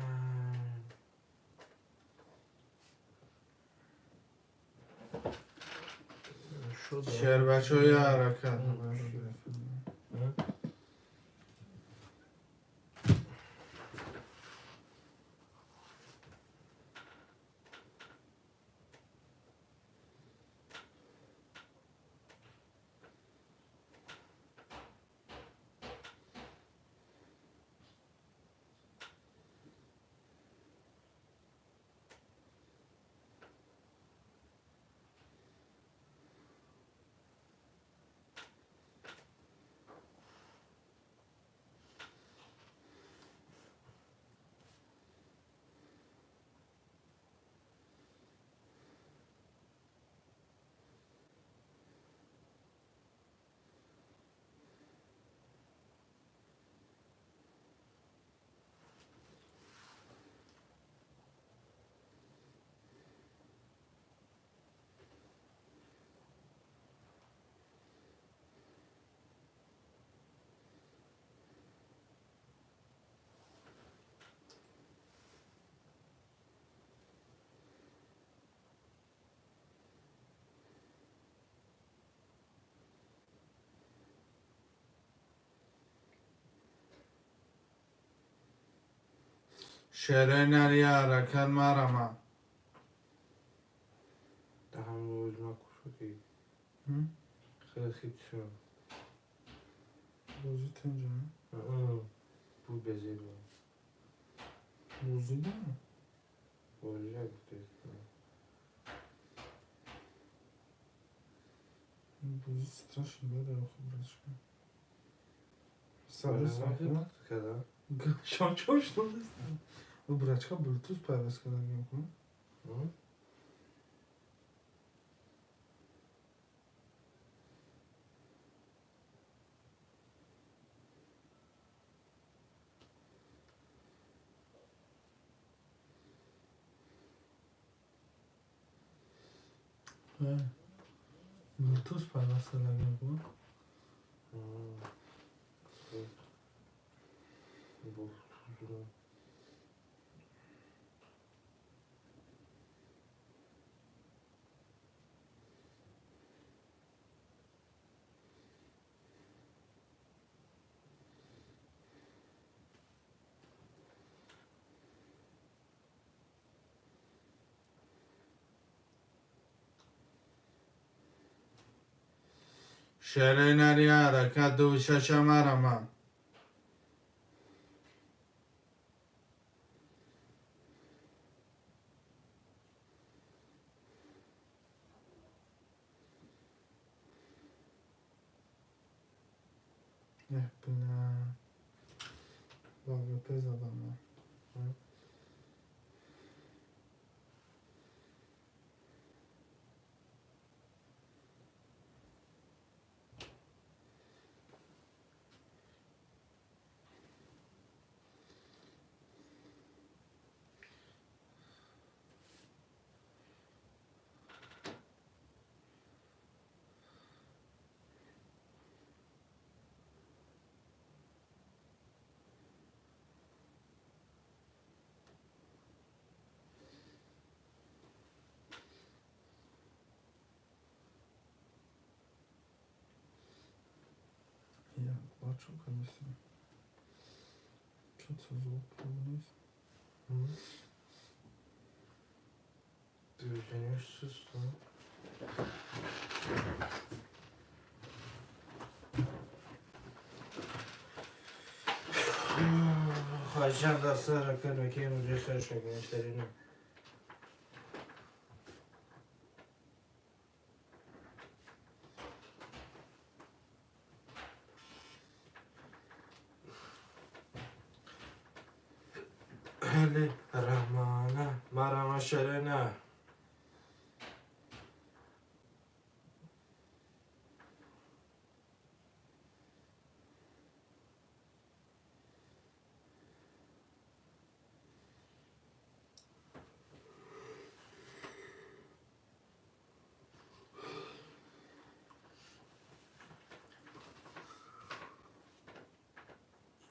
Шо да? Шербачои ҳаракат. Шерои нари ҳаракат марамад. Да ҳамон рӯз ма кушодӣ. Хеле хит шуд. Бозӣ тинҷа? Буд безебо. Бозӣ да? Бозӣ гуфтест. Бозӣ страшно бада охи братишка. Сабр сабр. Када? Шон чор шуд. Ӯ брачка Bluetooth пайваст кардагим ку? Bluetooth пайваст кардагим ку? Bluetooth. Шерои нари ҳаракат 2 6 марамад. Эх, бля. ВВП задам ман. Бачо конечно. Что-то звук вниз. Движение суста. Хоҳишам даста ҳаракат мекунем, инҷо сар шакнештарина. Хеле рамана марама шерена.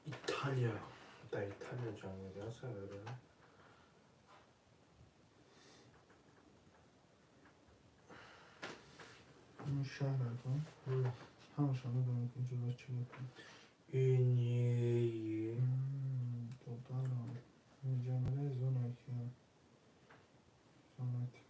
Италия. Дар Италия ҷанг медиҳад сардора? Ин шаҳр ака. Ҳамаша медонам ки инҷо чӣ гап. Инее. Додарам. Инҷа мере зона ки. Зона ки.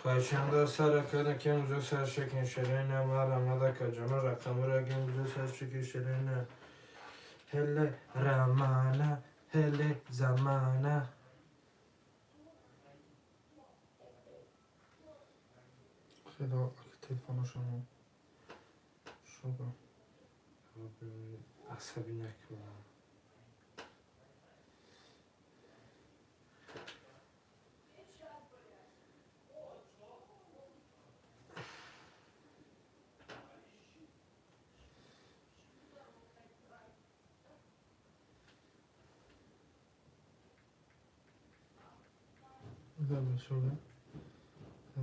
Хоҳишам даста ҳаракат мекунем, инҷо сар шакнештарина. Марамада каҷоно рақамро инҷо сар шакнештарина. Хеле рамана, хеле замана. Хеле телефоношамо. Шуда. Асабӣ накунам. Да, шо, да? Да.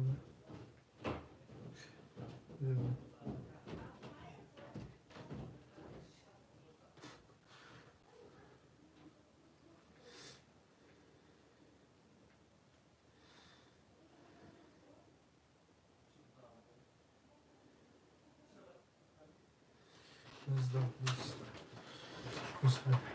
19, 20.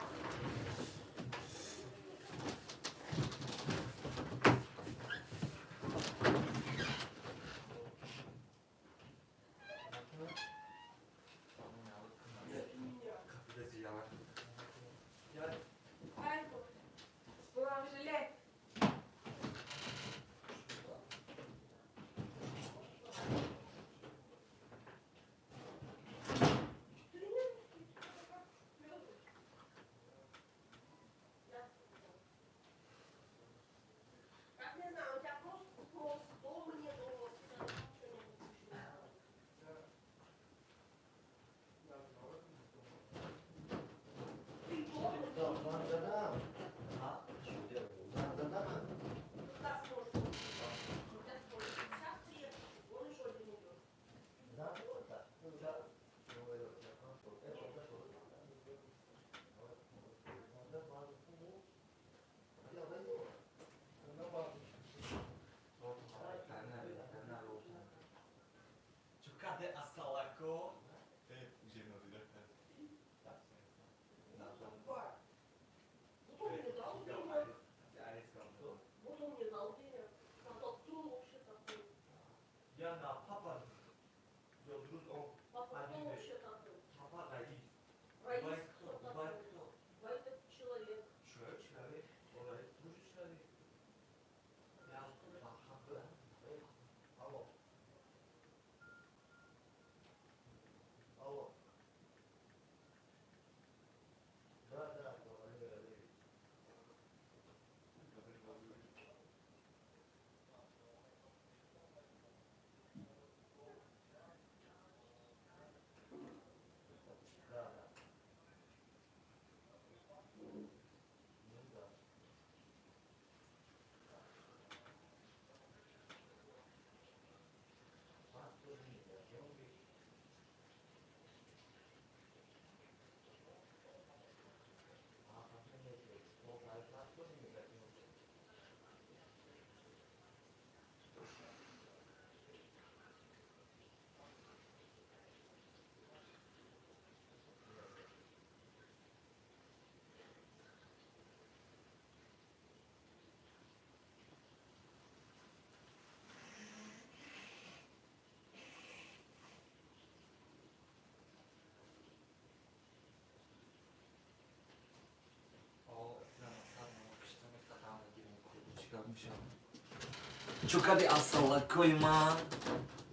Чӯ кади асалакои ман?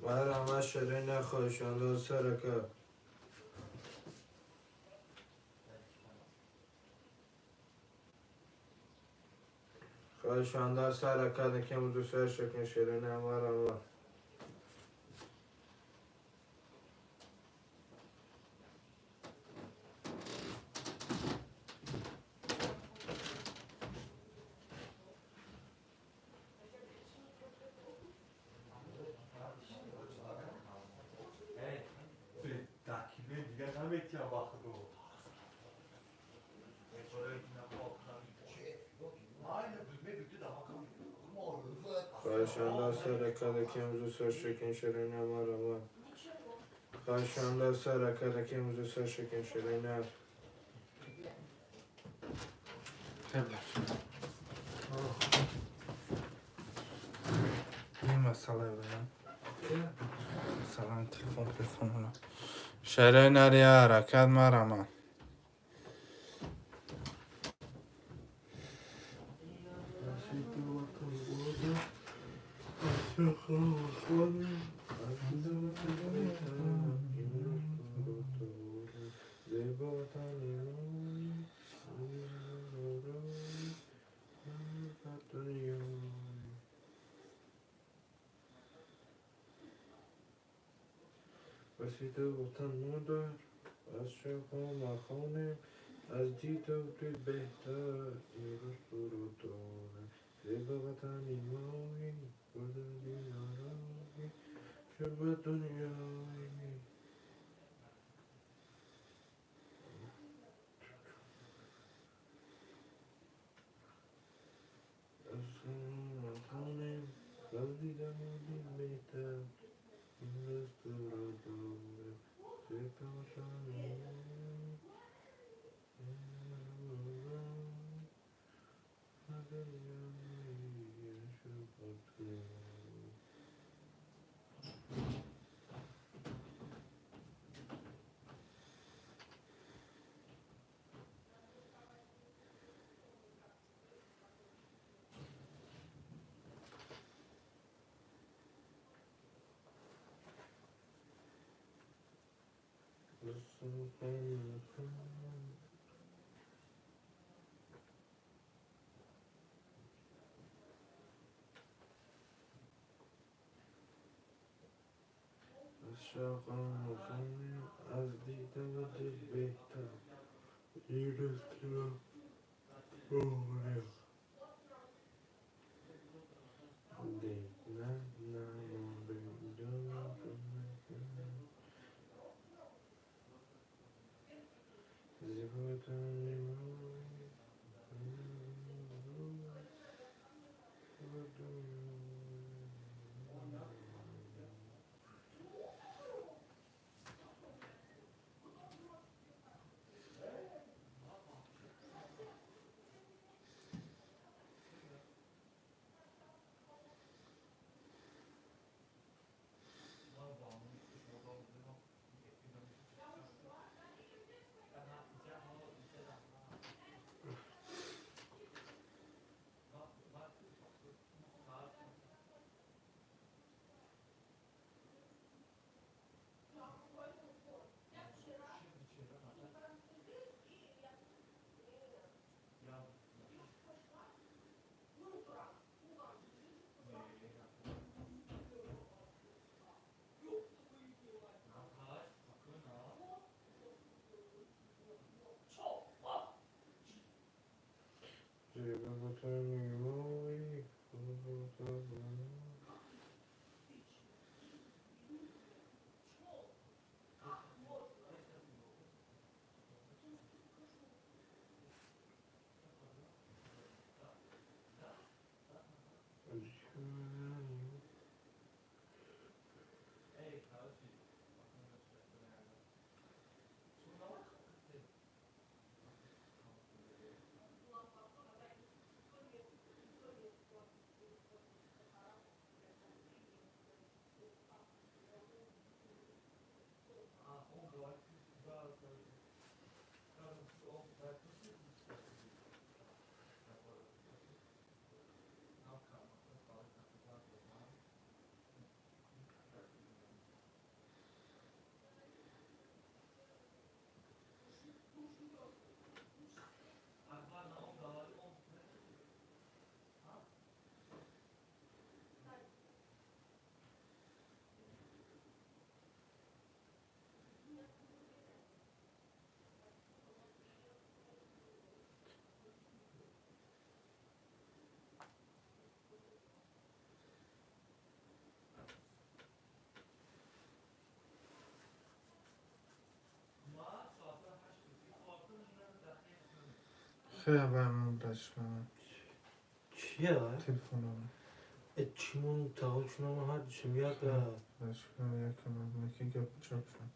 Мара шире нахоҳишанда сарака. Хоҳишанда сарака дакем дусар шакин шире намарама. Хоҳишанда сарака дакем дусар шакин шире намарама. Хоҳишанда сарака дакем дусар шакин шире на. این مسئله بودم مثلا تلفن هنا شهرهای نری حرکت مرمم. رسیده وطن مادر از شقا مخانه از دیده بهتر ایروز برو داره. زیبا وطنی مایی بزرگی نارایی شب دنیایی از دیدن دل بهتر این است که خیلی برمون بشکنم چیه؟ تلفنم چیمون تاول چونم هر دوشم یک بشکنم یکم یکی گپ چاپ شم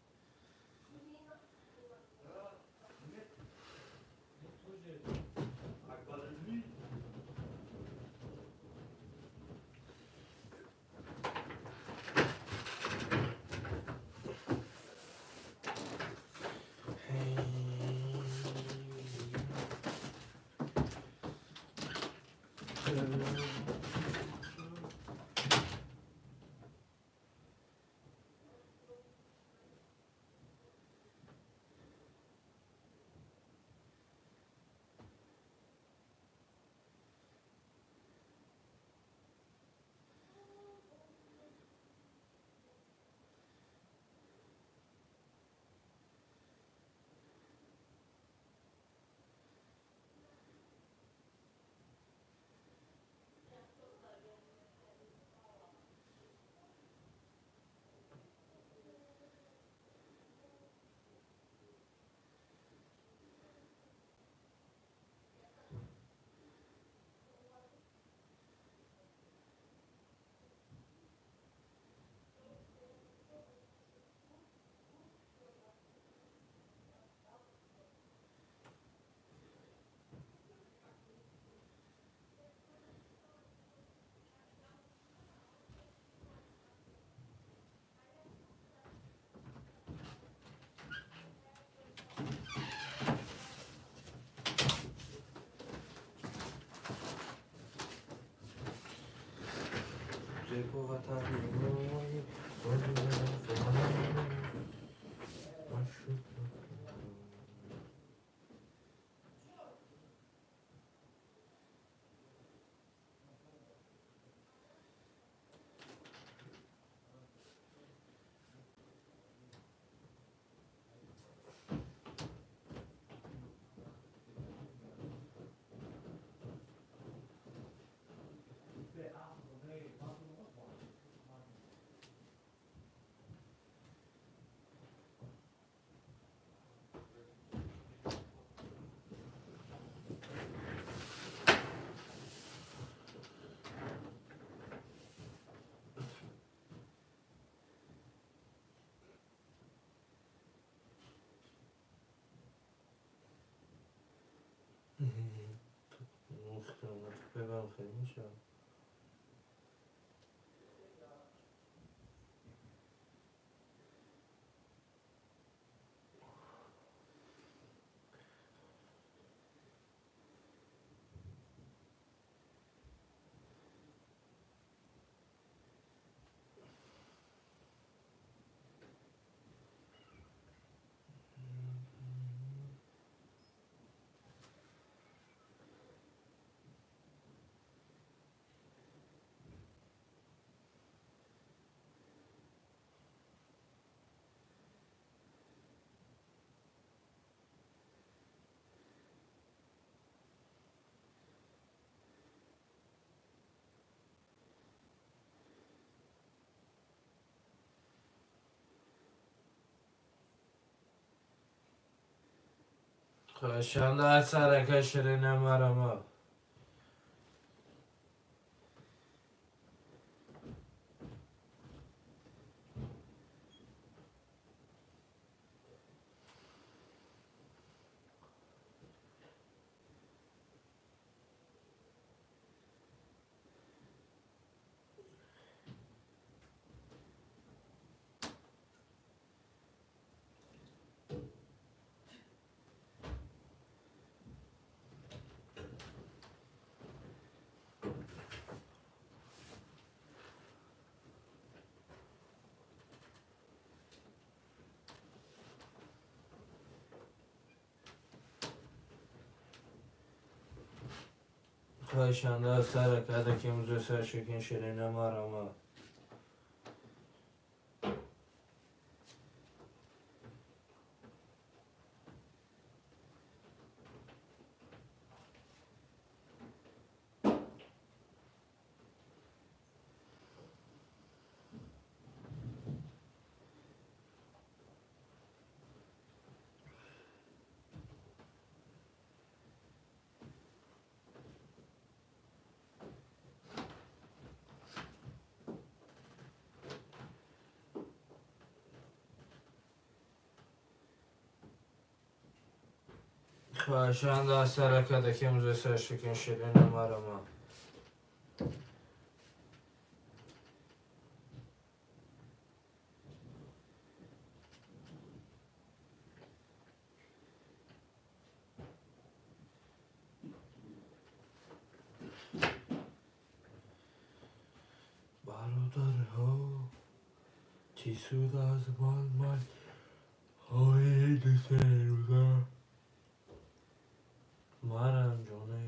Хоҳишанда сарака ширина марамо. Хоҳишанда сарака ки имрӯз саршикин ширина марамо. Хоҳишанда сарака ки имрӯз саршикин ширина марамо. Бародарҳо, чӣ суд аз ман ман ҳои дусерӯза марам ҷоне.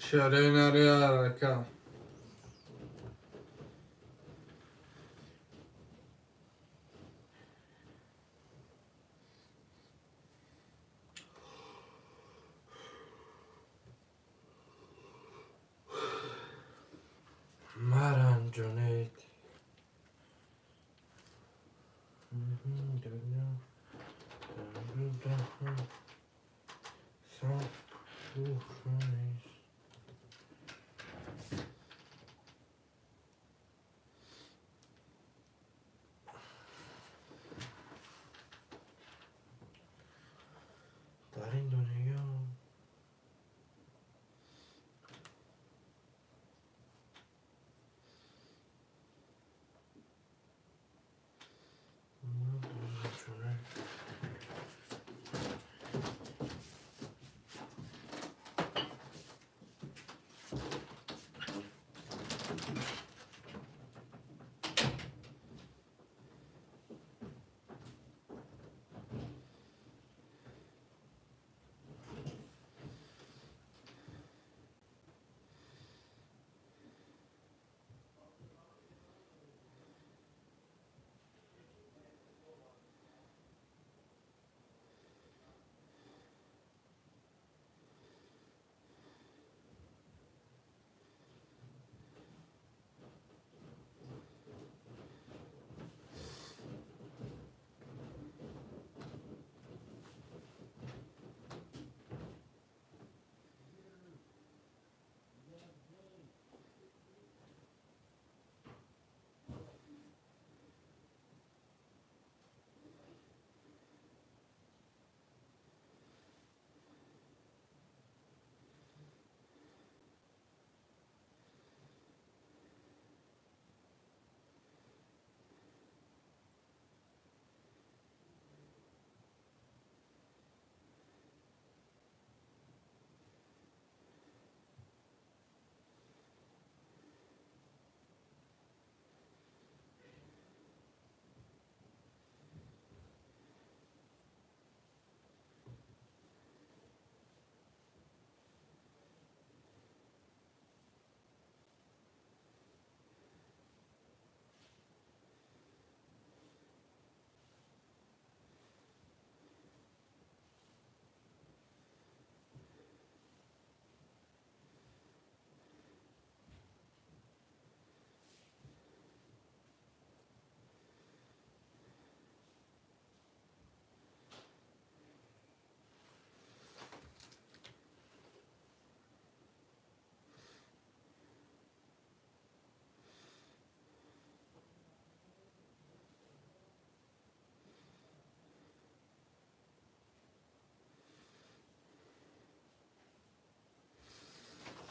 Шеренари арака. Маранҷонед. Дар ин дунё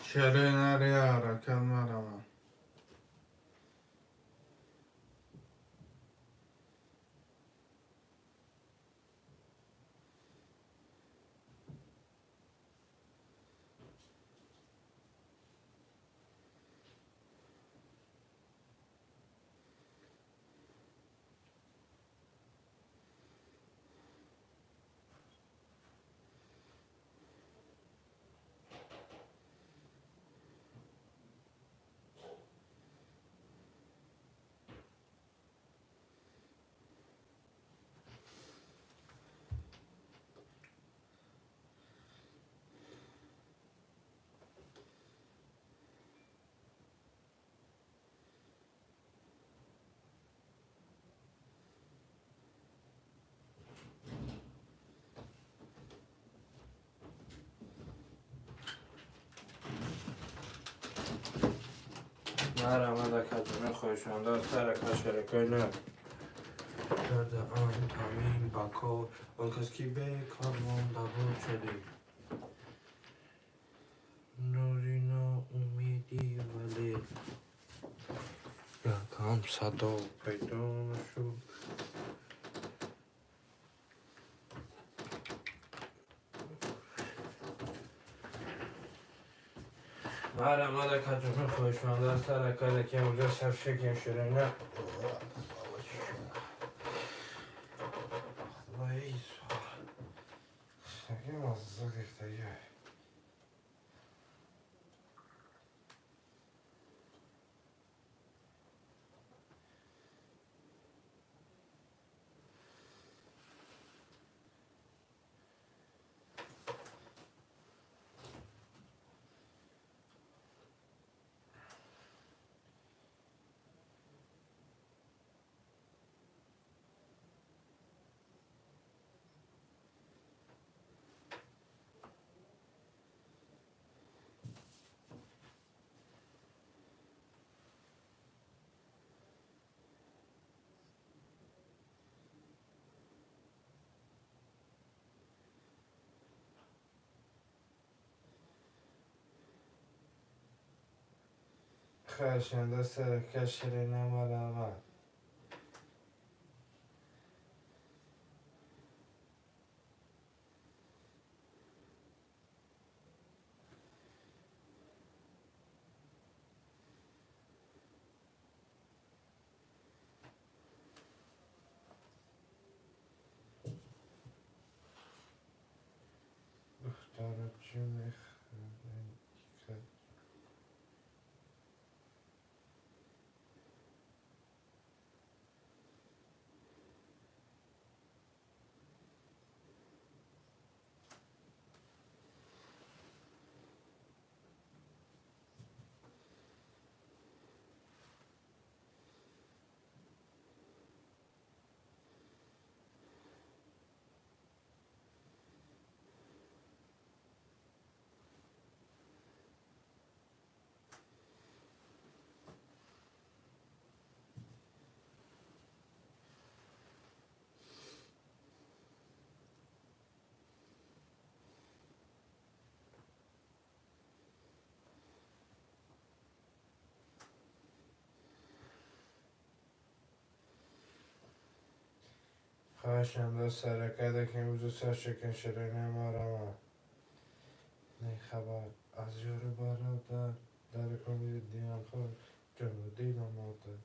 Шеренари арака марама. Марама да каҷуна хоҳишонда сара кашаракай на кардаам тамин ба кор, он кас ки бекор монда буд шудӣ нури ноумедӣ, вале якам садо пайдо нашуд. Марама да каҷуна хоҳишманда сара када ки имрӯза саршекем ширина. Хоҳишанда сарака ширина марама. Духтара чӣ мехӯред? Хоҳишанда саракада ки имрӯза саршикан ширина марама. Не хабар аз ёру бародар дар куни дилам хор ҷону дилам модар.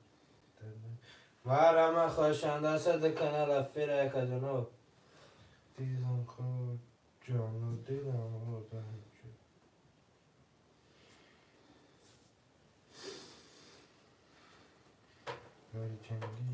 Марама хоҳишанда сад канал афира якаҷаноб. Дилам хор ҷону дилам модар. Ёри ҷангии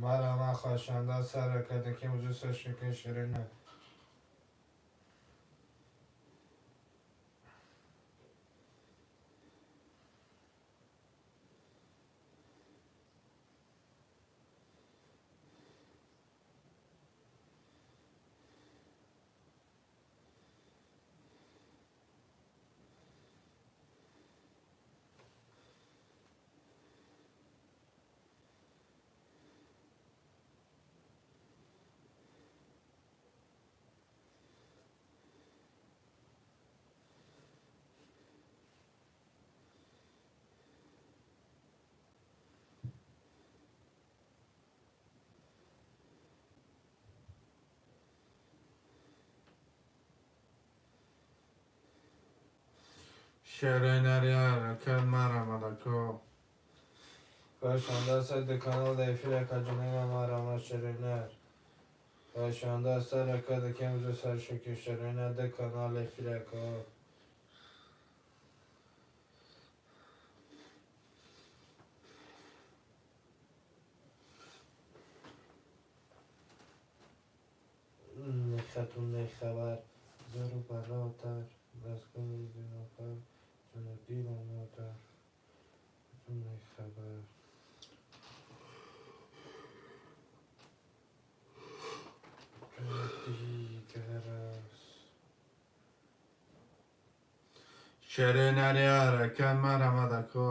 марама хоҳишанда саракада ки имрӯза саршикан ширина. Шеренариара марама дако. Хоҳишанда сад канал да эфир якаҷанина марама ширинар. Шанда сар ака, ки имрӯз сар шукр канал эфир, ака. Хатун хабар зору баротар, дастгоҳи дунафар, ҷону дилу модар, хатун хабар. Дигар аст. Шерои нари, ҳаракат, марҳамат, ако.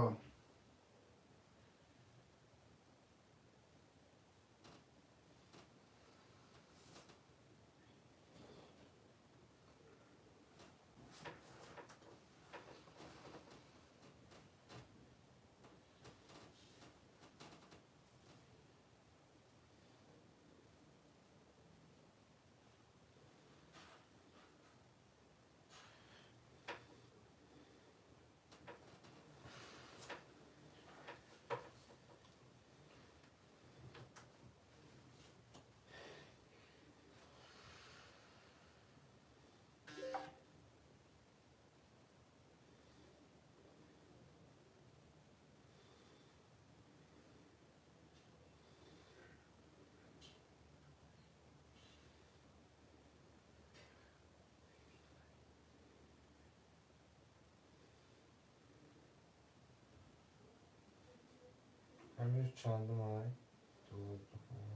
Имрӯз чандум ай? 12-ум.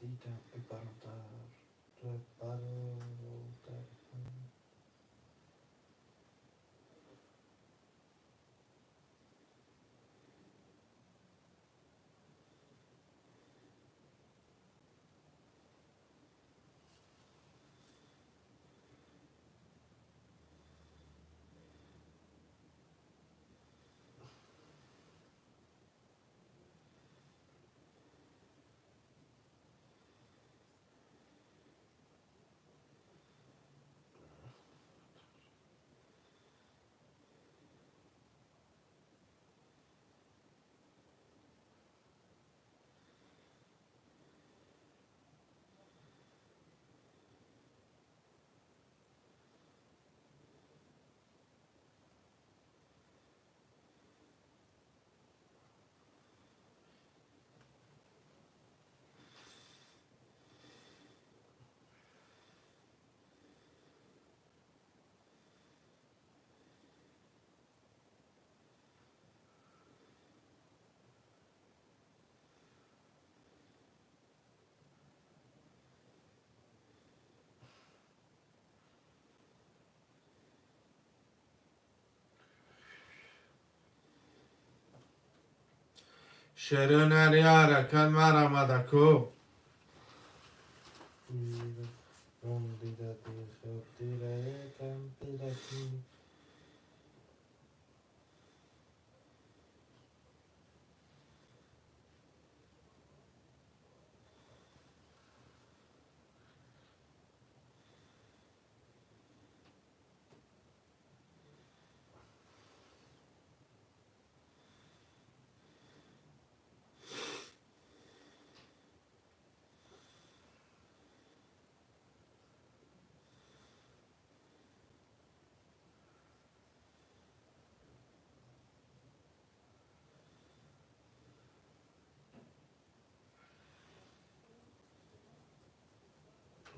Дидам, бародар, бародар. Шерои нари, ҳаракат, марҳамат, ако. Ронди. Дадӣ хотираи кампиракӣ.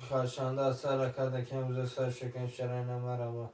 Хашанда сара карда ки имрӯза сар шикан шарай намарама.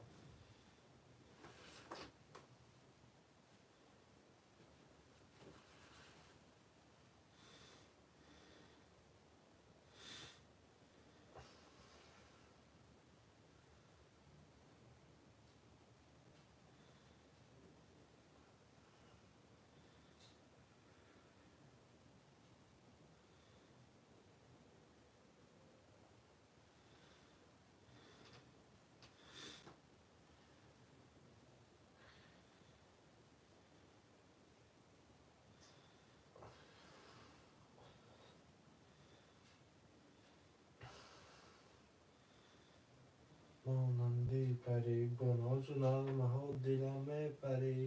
Монанди парӣ бо нозу нағмаҳо дилам мепарӣ.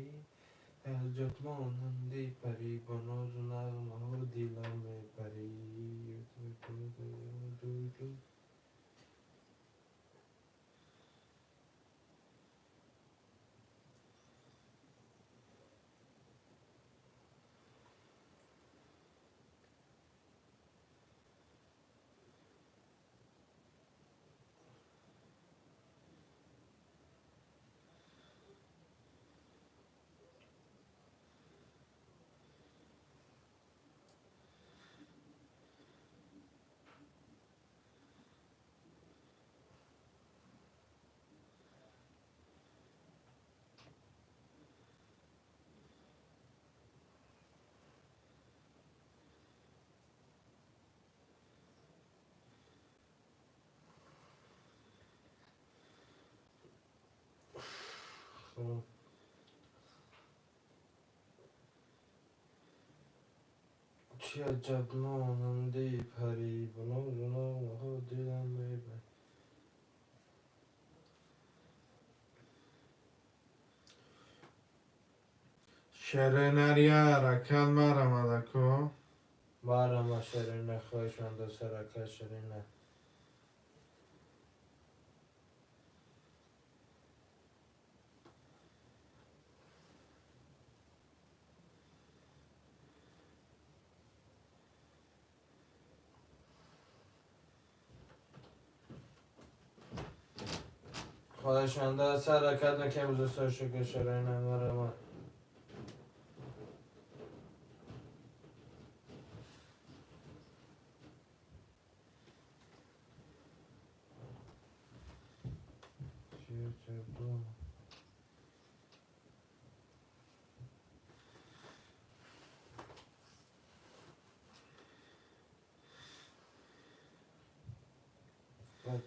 Аҷаб монанди парӣ бо нозу нағмаҳо дилам мепарӣ. Чӣ аҷаб монанди парӣ бо нозу нағмаҳо дилам мепарӣ. Шеренария ҳаракат марамадако. Марама шерина, хоҳишанда сарака шерина. Хоҳишанда саракат ки имрӯза сар шикан шерина марама. Чӣ аҷаб бад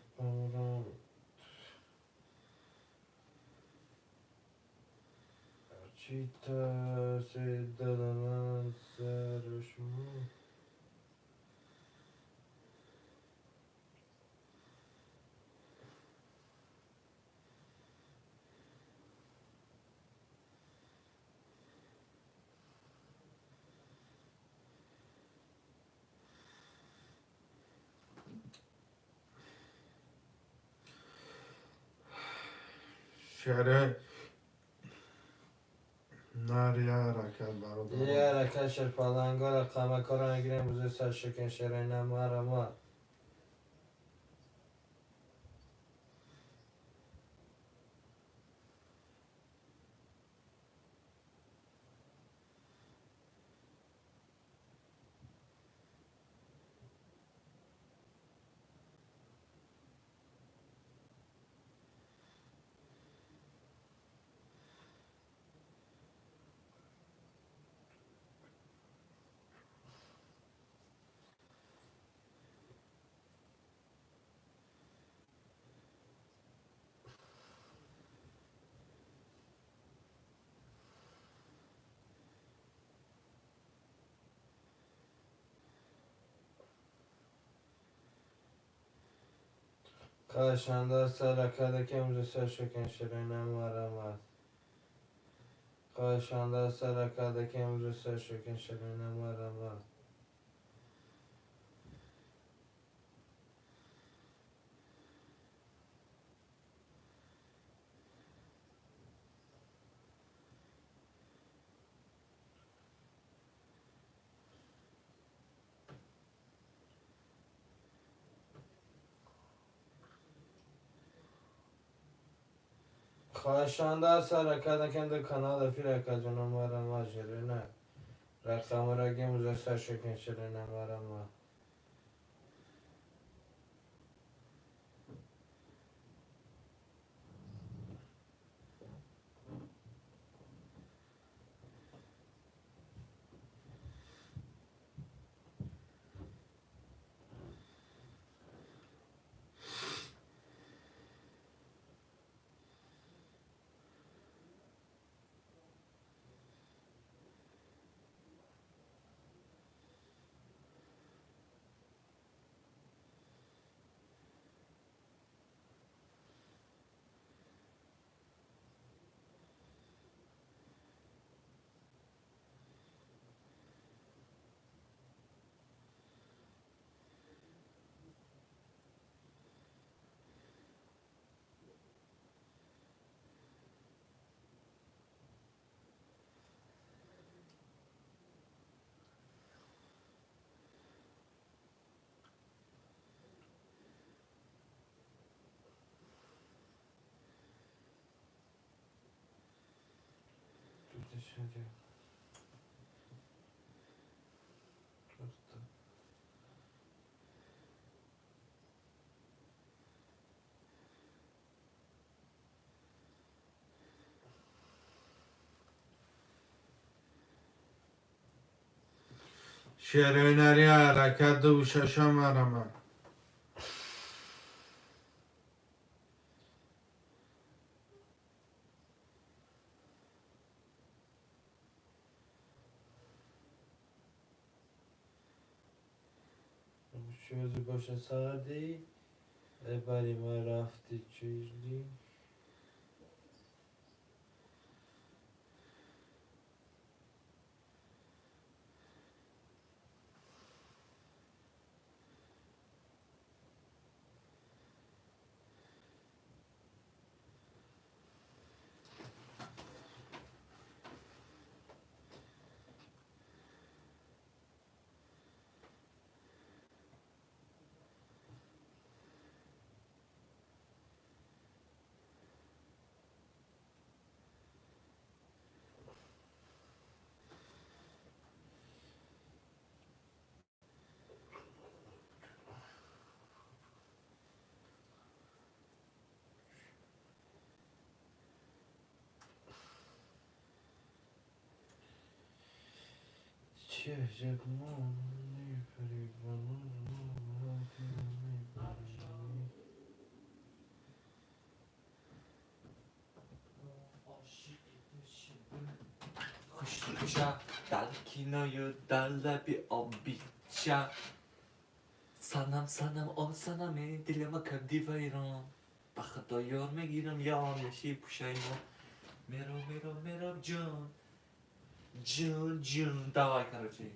Чита седалан сарушму. Шере нария ҳаракат бародар. Е ҳаракат шерпалангора қамакора мегирем рӯза сар шикан шерина марама. Хоҳишанда сар карда ки имрӯз сар шукн ширина марамад. Хоҳишанда сар карда ки имрӯз сар шукн ширина марамад. Хоҳишанда сар карда ки дар канал эфир акаҷоно марамад ширина. Рақамро ки имрӯз сар шукн ширина марамад. Шероинари ҳаракат дуву шаша марамад. Чӯзи боша сарди, бари ма рафти чижди. Чӣ аҷаб мепари ба мепари. Хушча дар киною дар лаби обича. Санам, санам, о санаме, дилама карди вайрон. Ба худо ёр мегирам, ёр меши пушаймон. Меро, меро, меро, ҷон. Ҷон, ҷон. Давай, короче.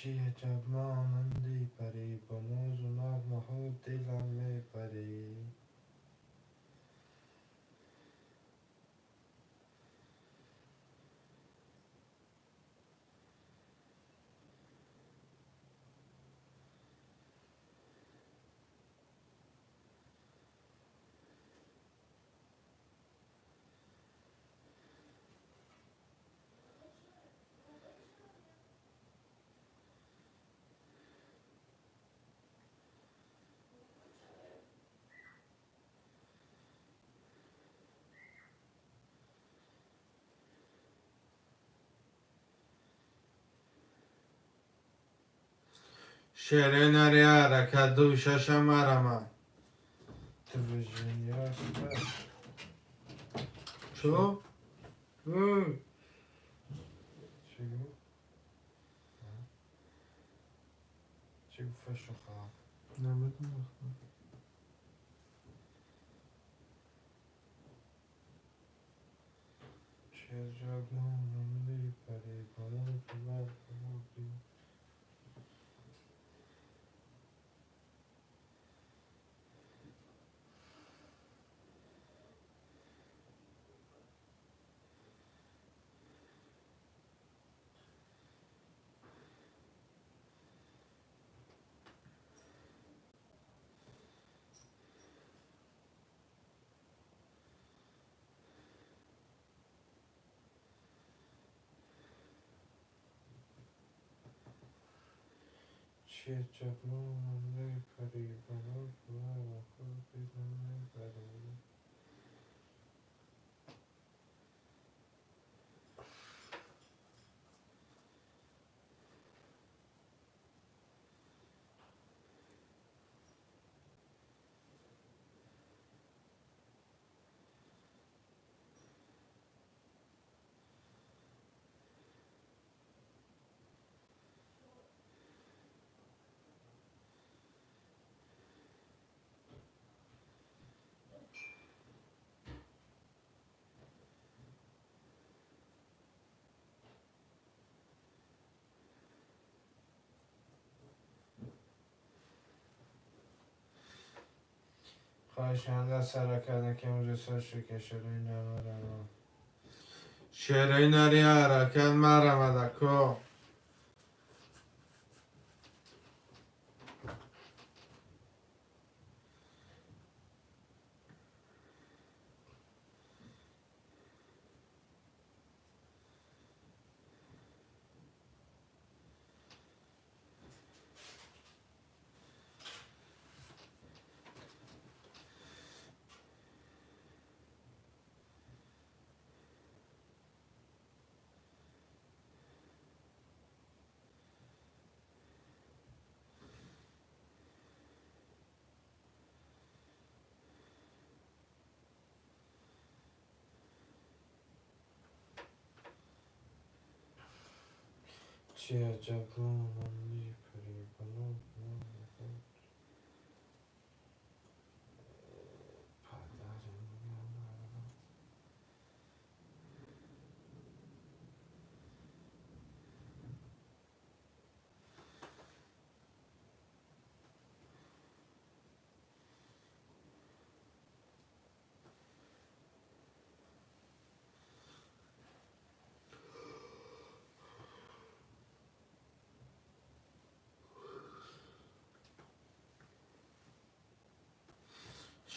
Чӣ аҷаб монанди парӣ ба нозу нағмаҳо дилам мепарӣ. Шерои нари ҳаракат ду шаша марама. Движение Чо? Чӣ гуфт? Чӣ гуфт фашухам? Намедонам. Чӣ ҷавоб намедиҳӣ пари баланд бурдӣ. Чӣ ҷавоб намедиҳӣ пари баланд бурдӣ. Хоҳишанда сара карда ки имрӯз шука шерои намарама. Шерои нари ҳаракат марамад ако. Чӣ аҷаб монанди пари баланд бурдӣ. Падари меҳрубон.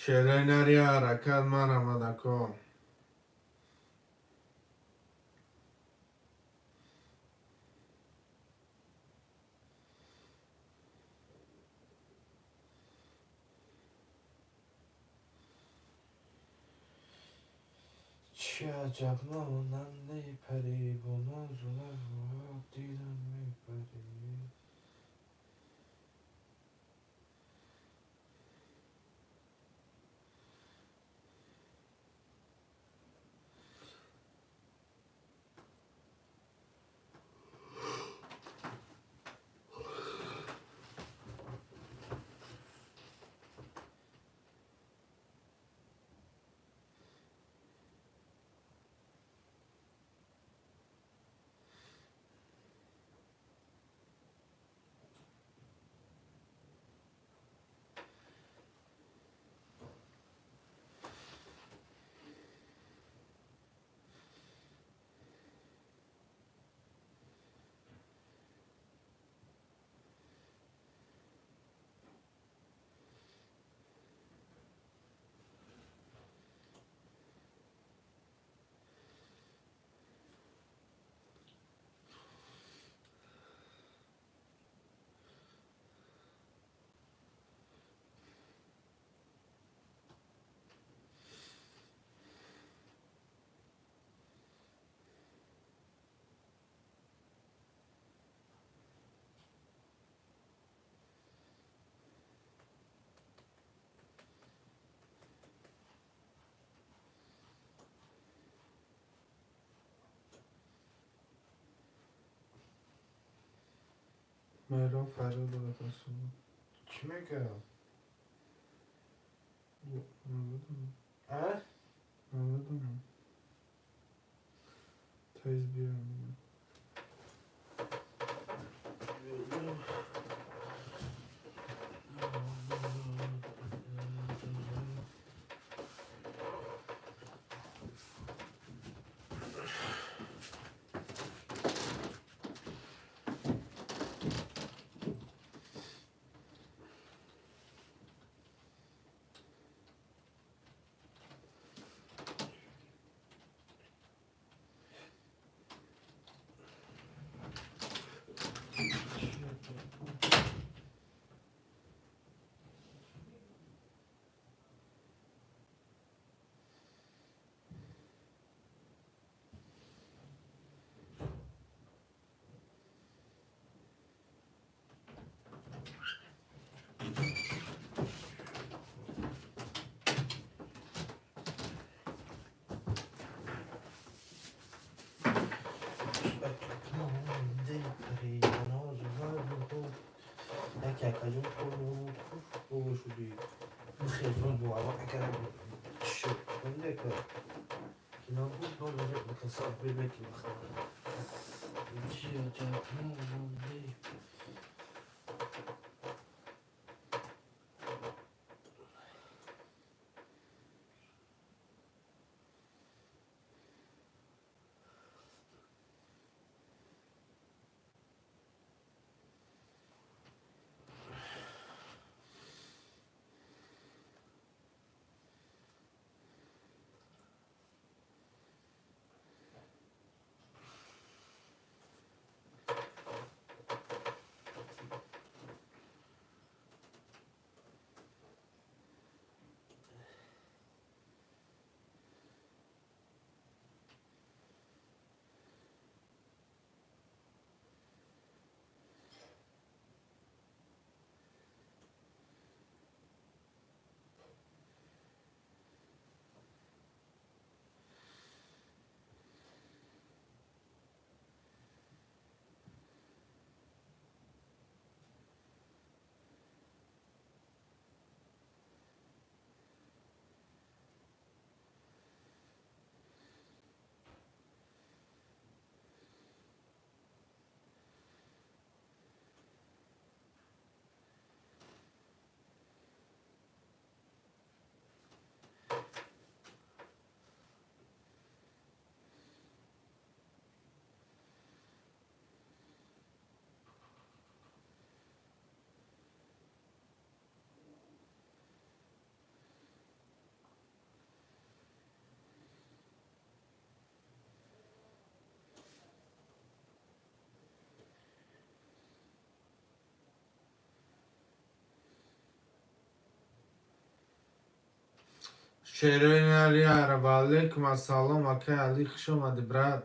Шерои нари ҳаракат марамад ако. Чӣ аҷаб монанди пари баланд дидам мепарӣ. Меҳроб фарёд дорад аз субҳ. Чӣ мегӯям? Намедонам. А? Намедонам. Тез биё мегӯям. Шероини Али Араб, алейкум ассалом, акай Али, хуш омадӣ, брат.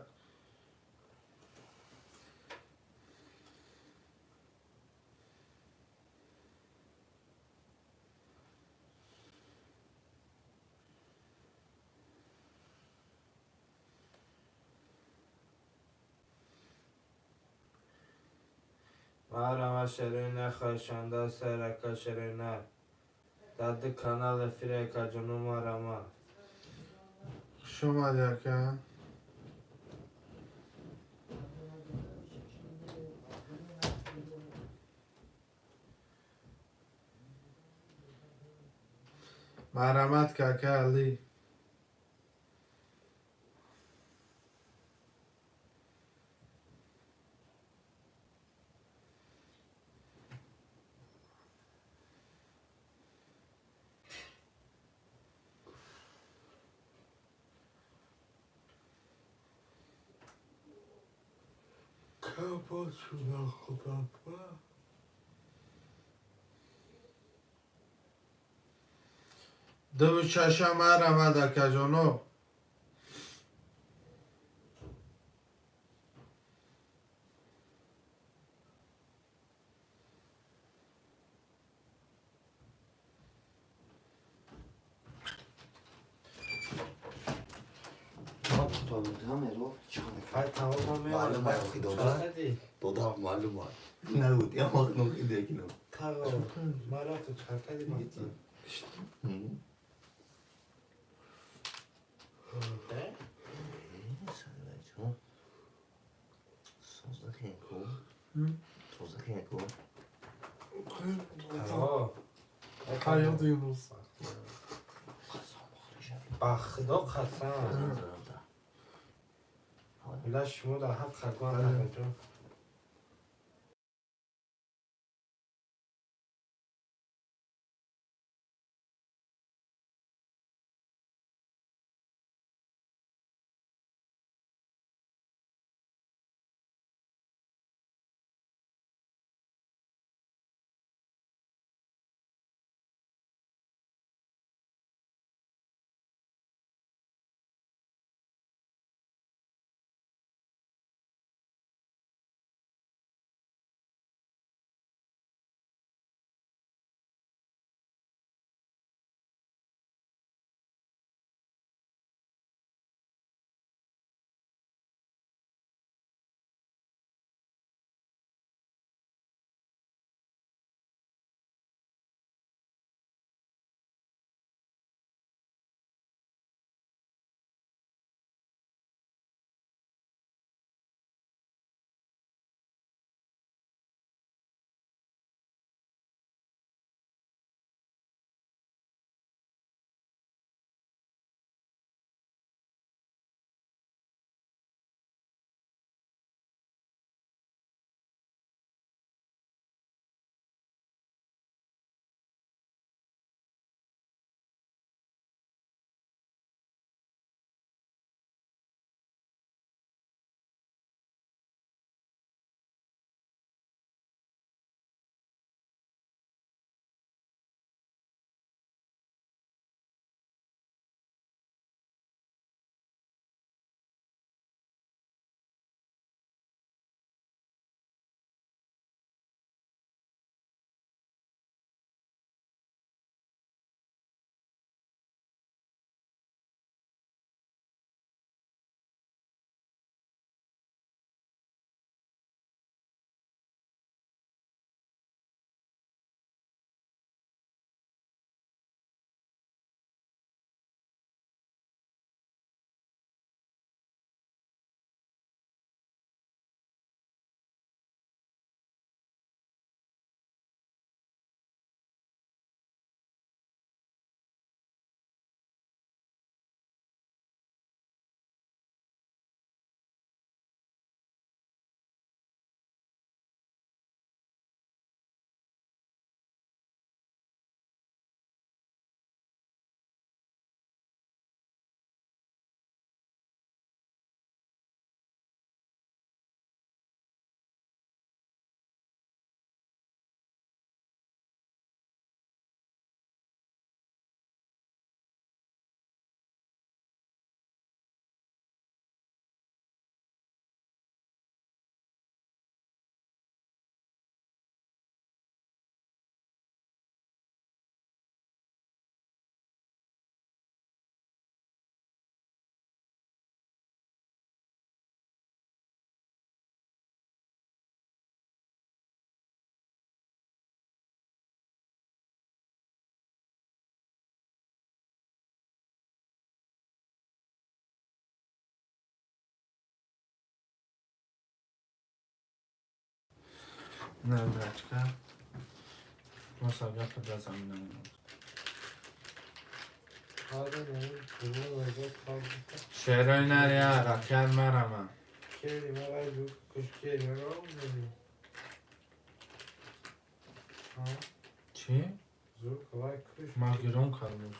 Марама шероина хоҳишанда сарака шероина. Дади канал эфире каҷону марама. Хуш омадӣ, ака. Марҳамат ка, ака Али. Дуву шаша марҳамат, акаҷоно. با خدا قسم لا شما در حق خگوان تقا Не, брачка. Просто гапа да замина. Шерои наря, ракян марама. Чӣ? Ма гирон кардам.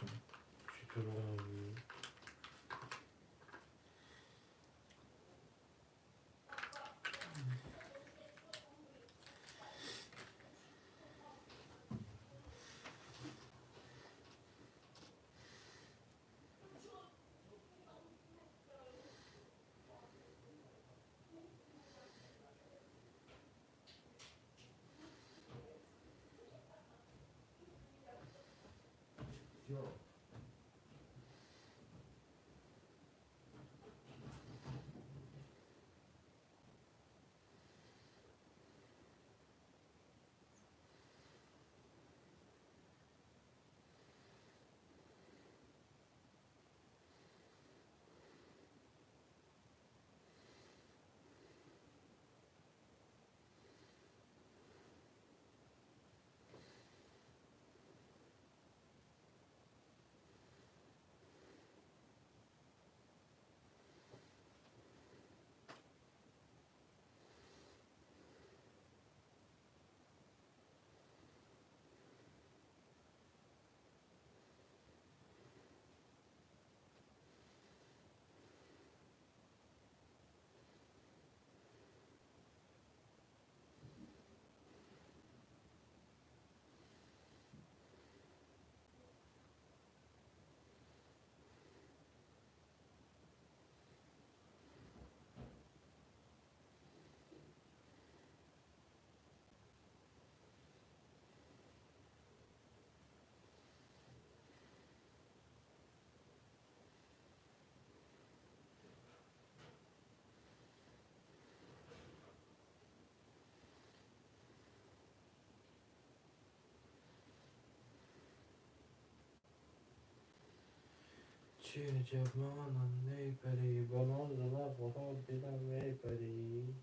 چه عجب منم میپری با ناز نغمه ها دلم میپری.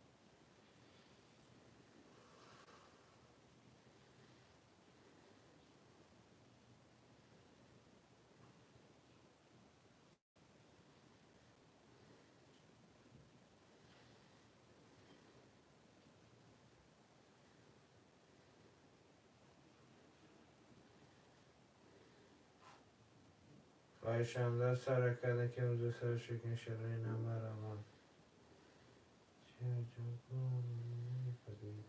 خواهشم سر کرده که امروز سر شکن شرای نمرم. چه عجب منم میپری.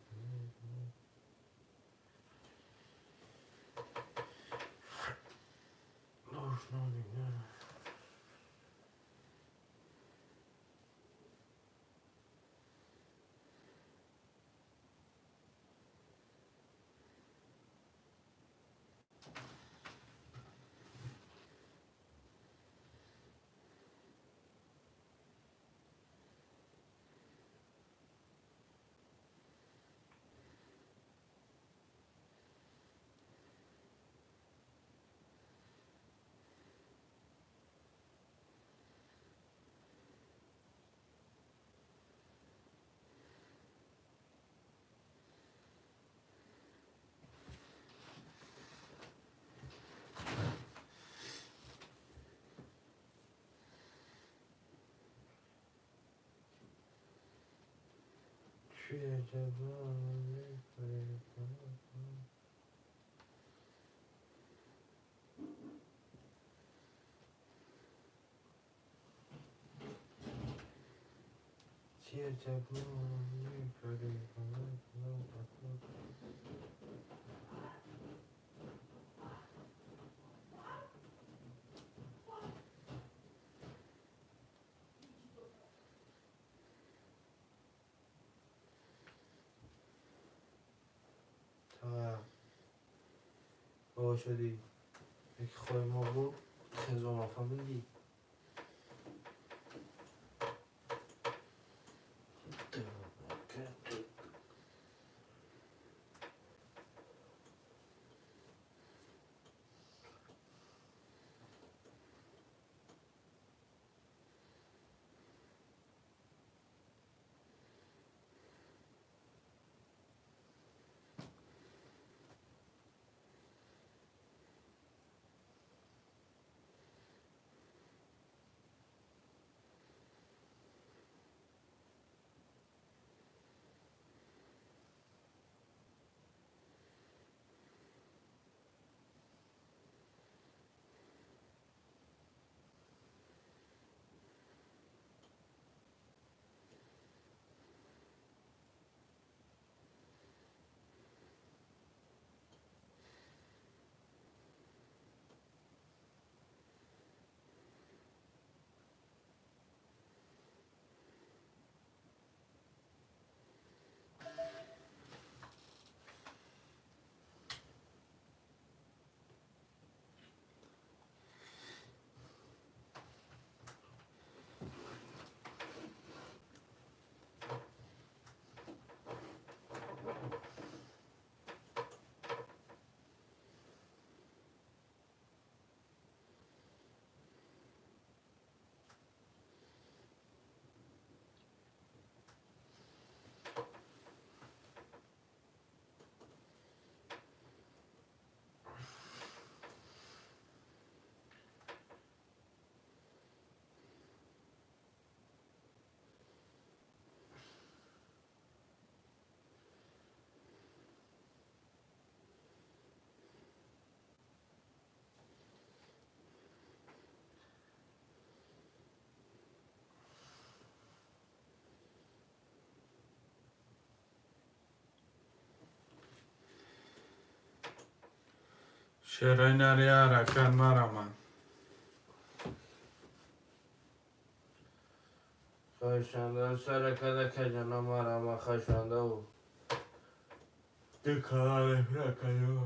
چه عجب منم میپری. چه عجب منم میپری. بابا شدی یکی خواهی ما بود خزان فهمیدی. شعرهای نری حرکت مرمن. خواهشنده سر کده که جنا مرم خواهشنده و دکاره رکایو.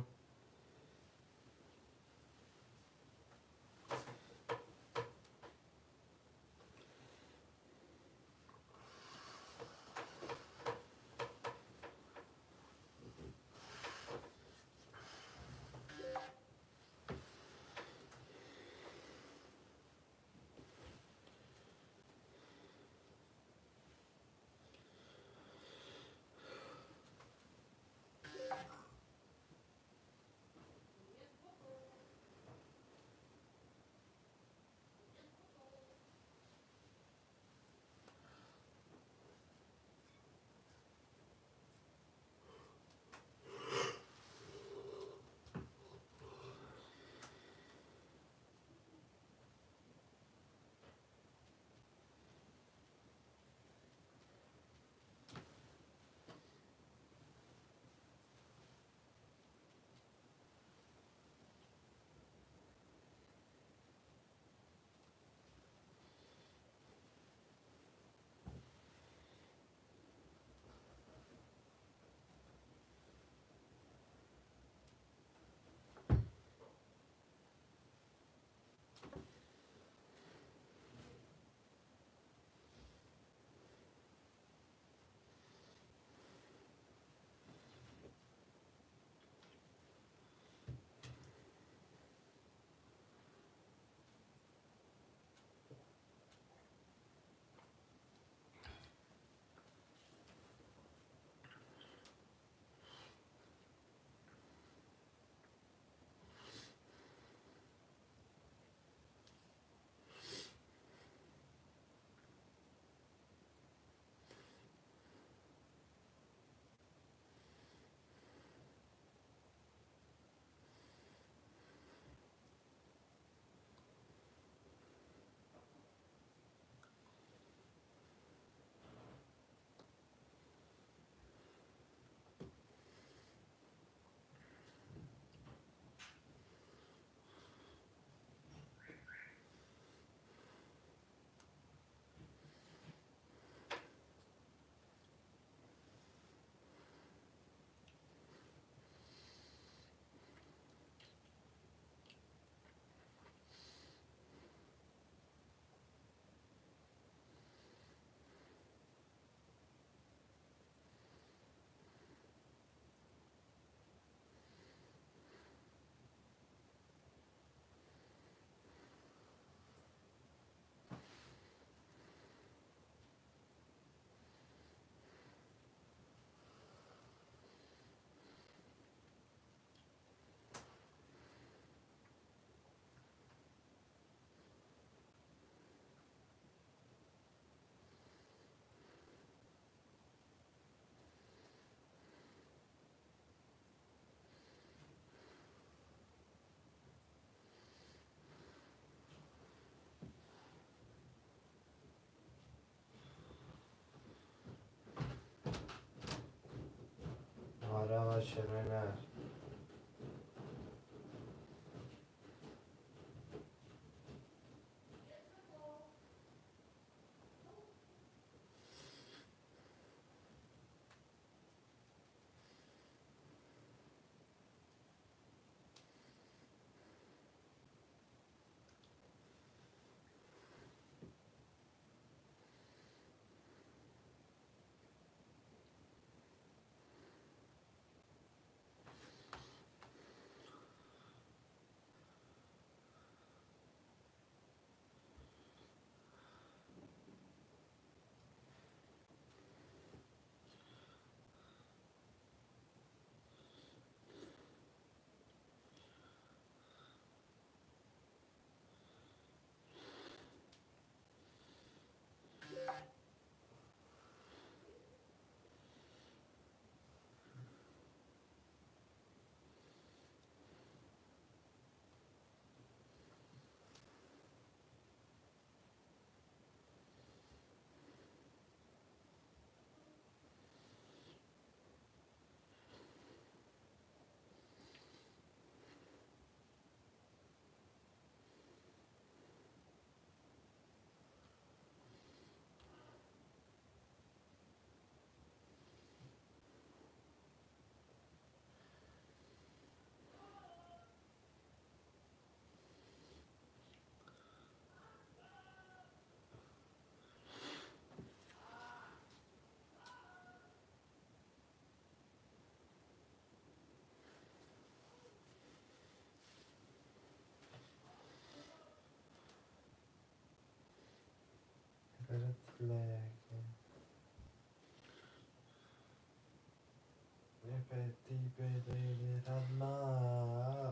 Нар.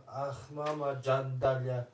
Ах, мама Джандаля.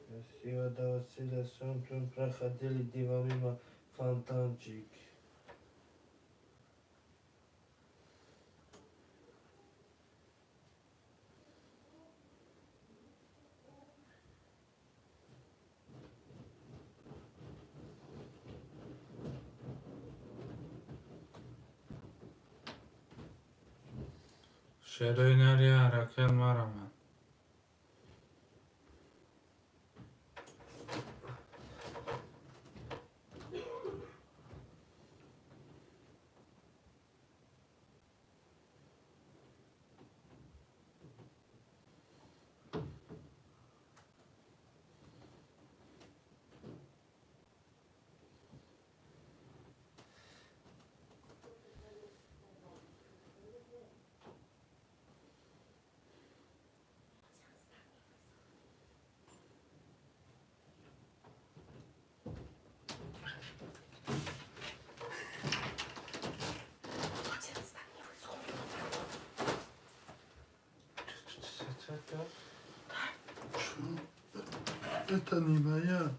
Красиво до Василия Сунтун проходили дива мимо фонтанчик. Шерои нари ҳаракат марамад. Это не моя.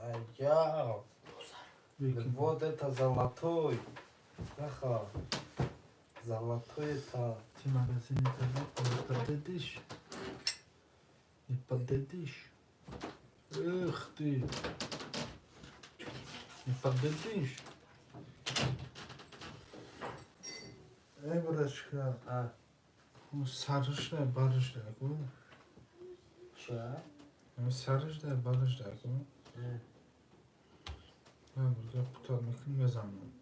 А я. Вот это золотой. Ага. Золотой это. Ты магазин это не подойдешь. Не подойдешь. Эх ты. Не подойдешь. Эй, братишка. А. Сарышная барышня. Ча? Сарышная барышня. Я бурга путар мекунем мезанам.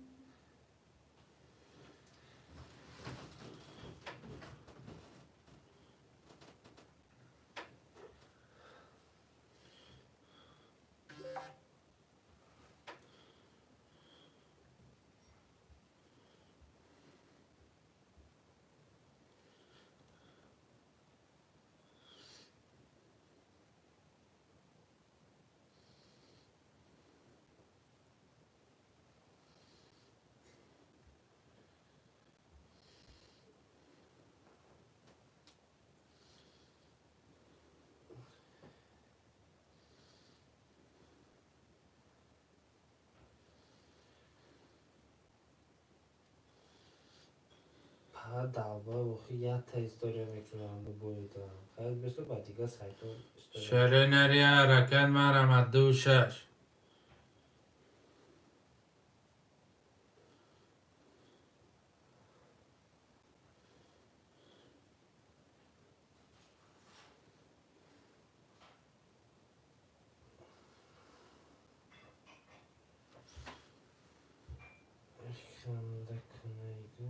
Ҳа, далба охи якта история мекунам бубоида. Хайр, бесо ба дигар сайтҳо история. Шеренари ҳаракат марама 2-6. Ханда кунайгу.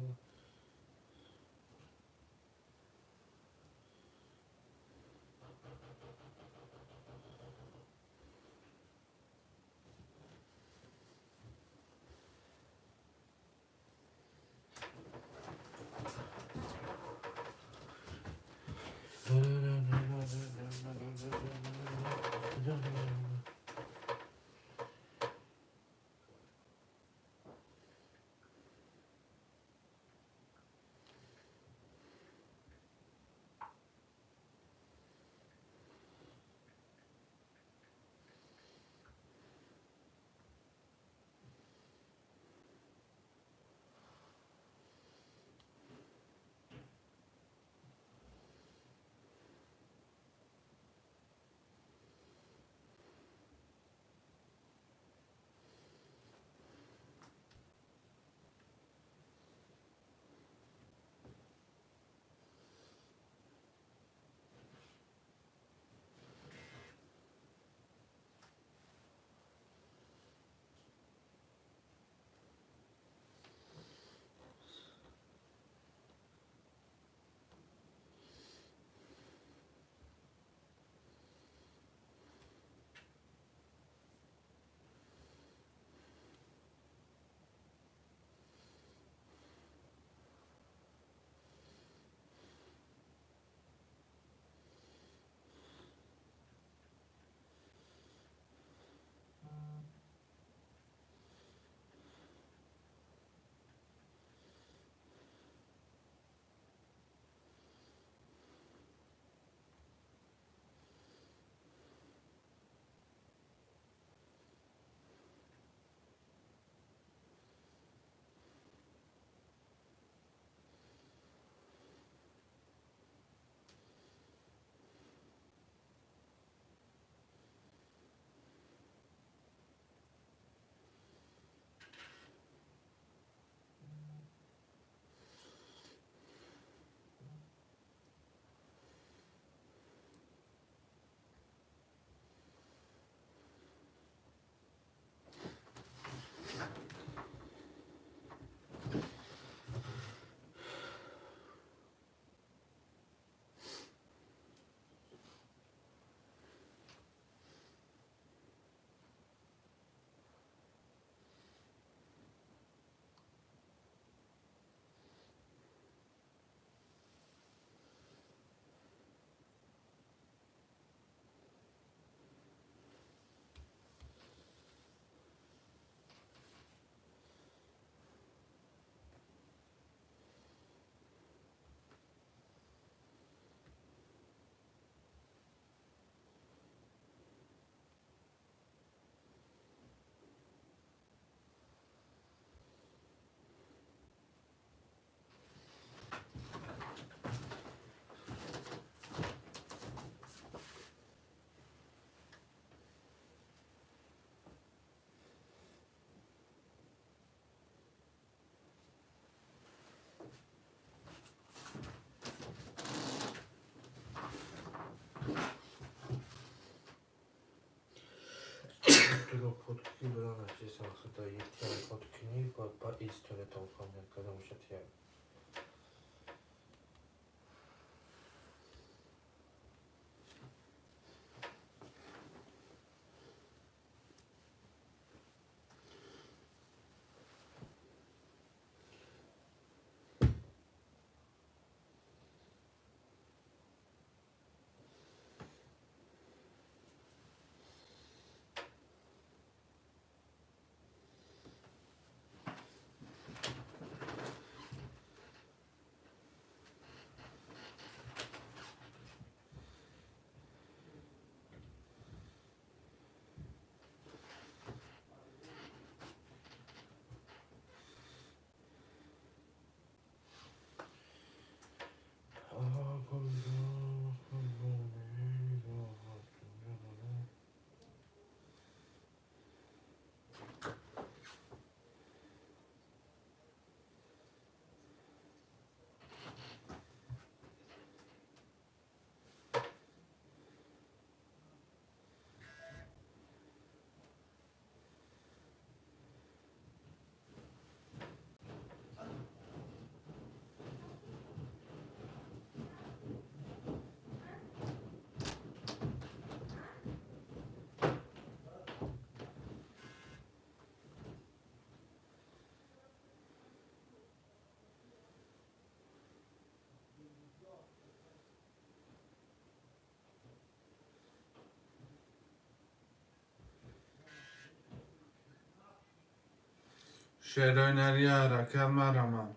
Туро подкунӣ будан начисан худо етиам подкунӣ ба история тамошо мекардам шатия. Шерои нари ҳаракат марамам.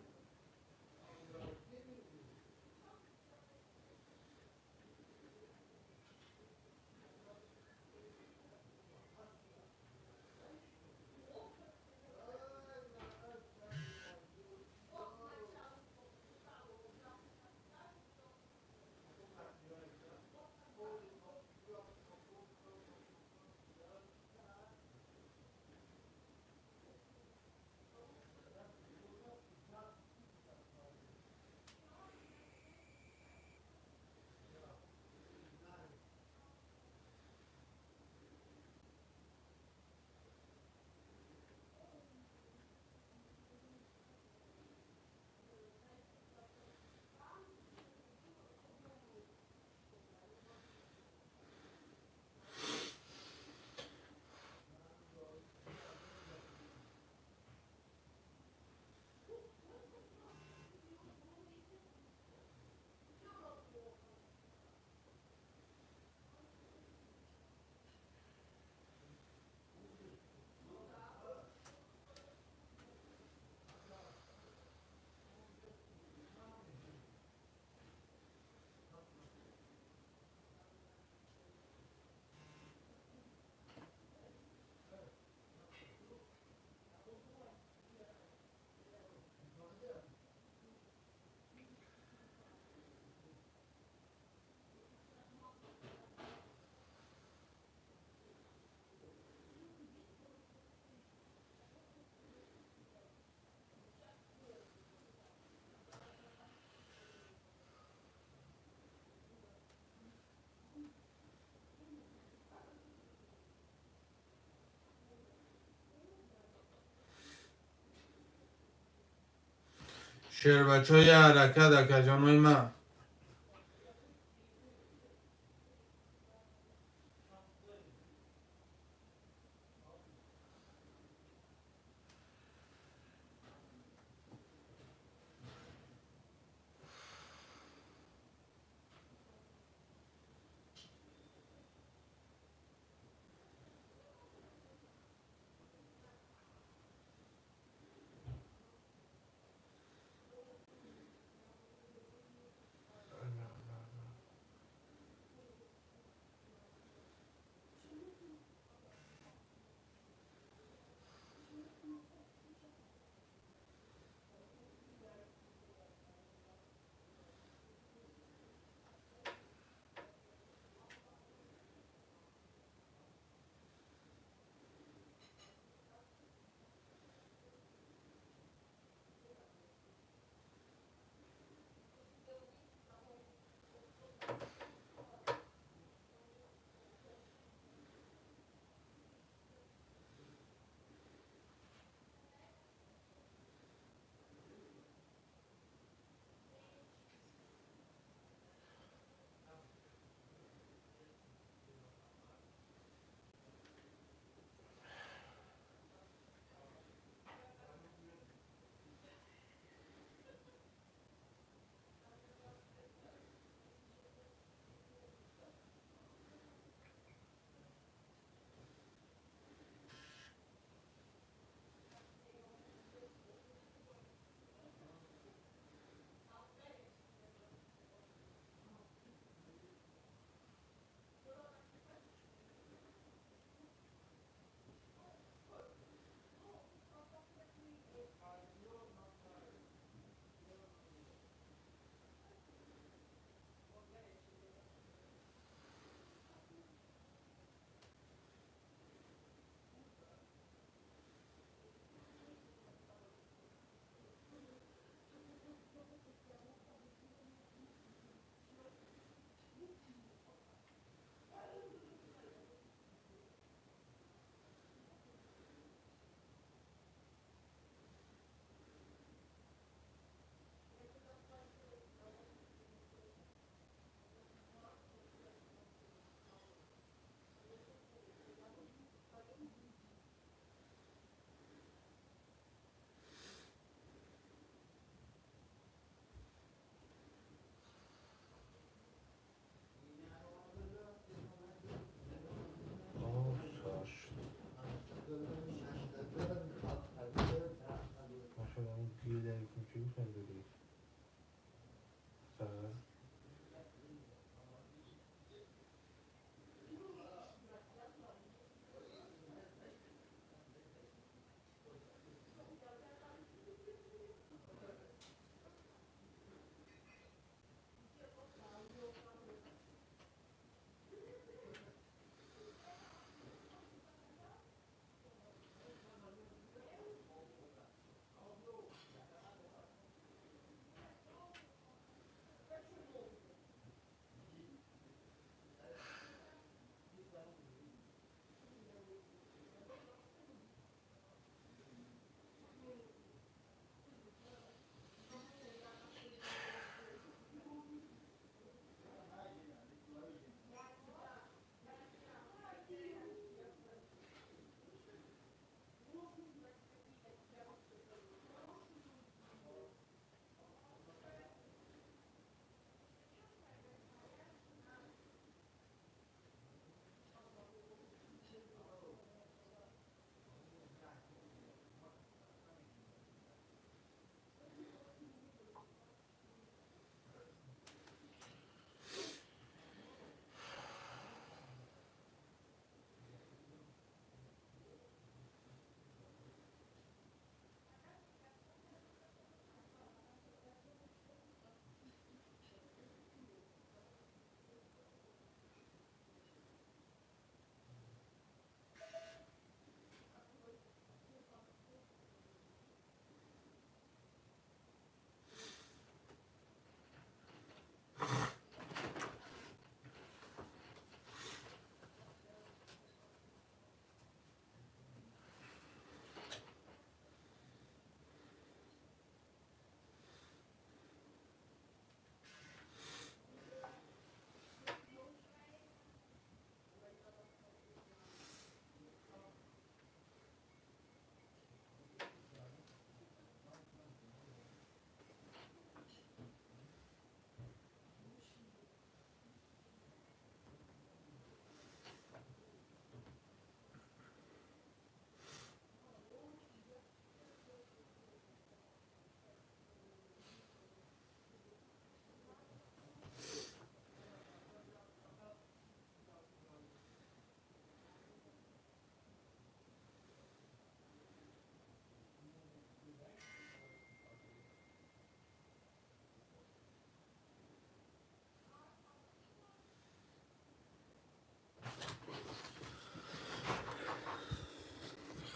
Шербачҳои ҳаракат, акаҷонои ман.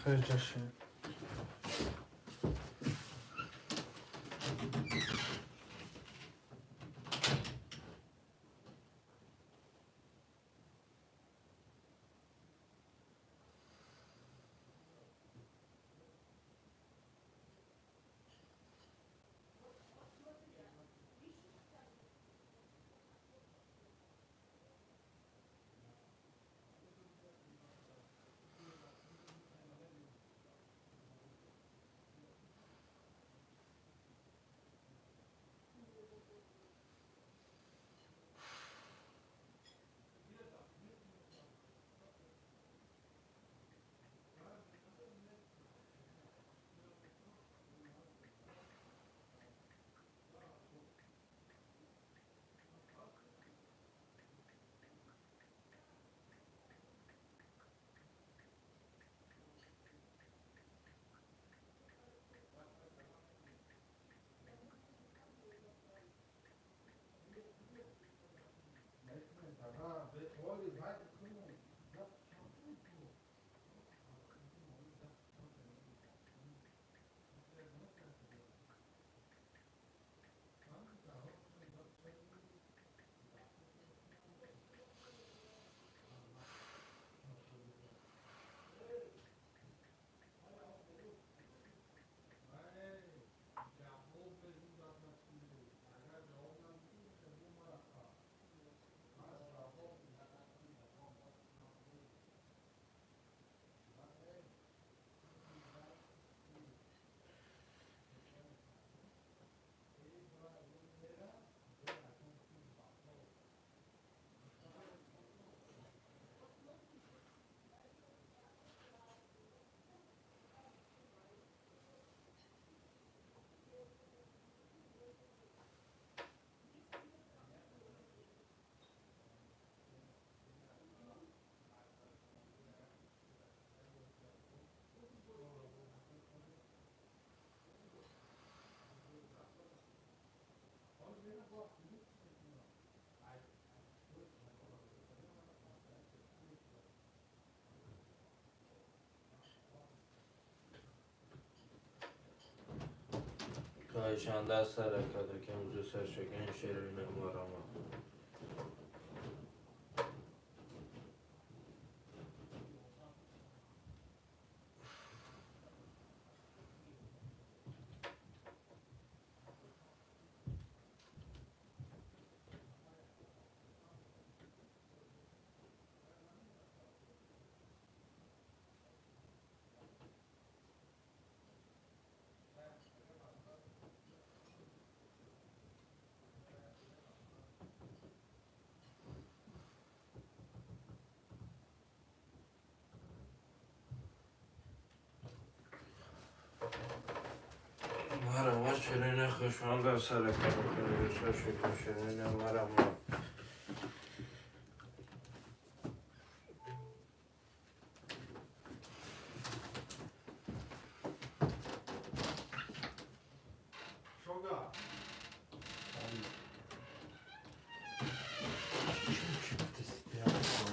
Пеҷаши. Хоҳишанда саракада ки имрӯз саршакан шерина марама. Марама ширина хушманда саракада ки имрӯз саршакан ширина марама.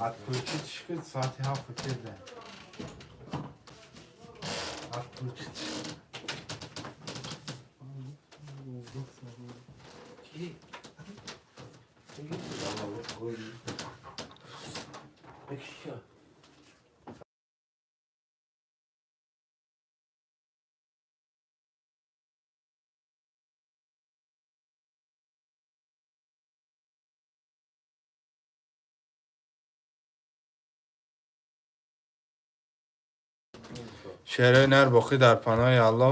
Отключить шкид соати 7 кеда. Отключить. Ки? Бекшия. Шерои нар боқӣ дар паноҳи Аллоҳ.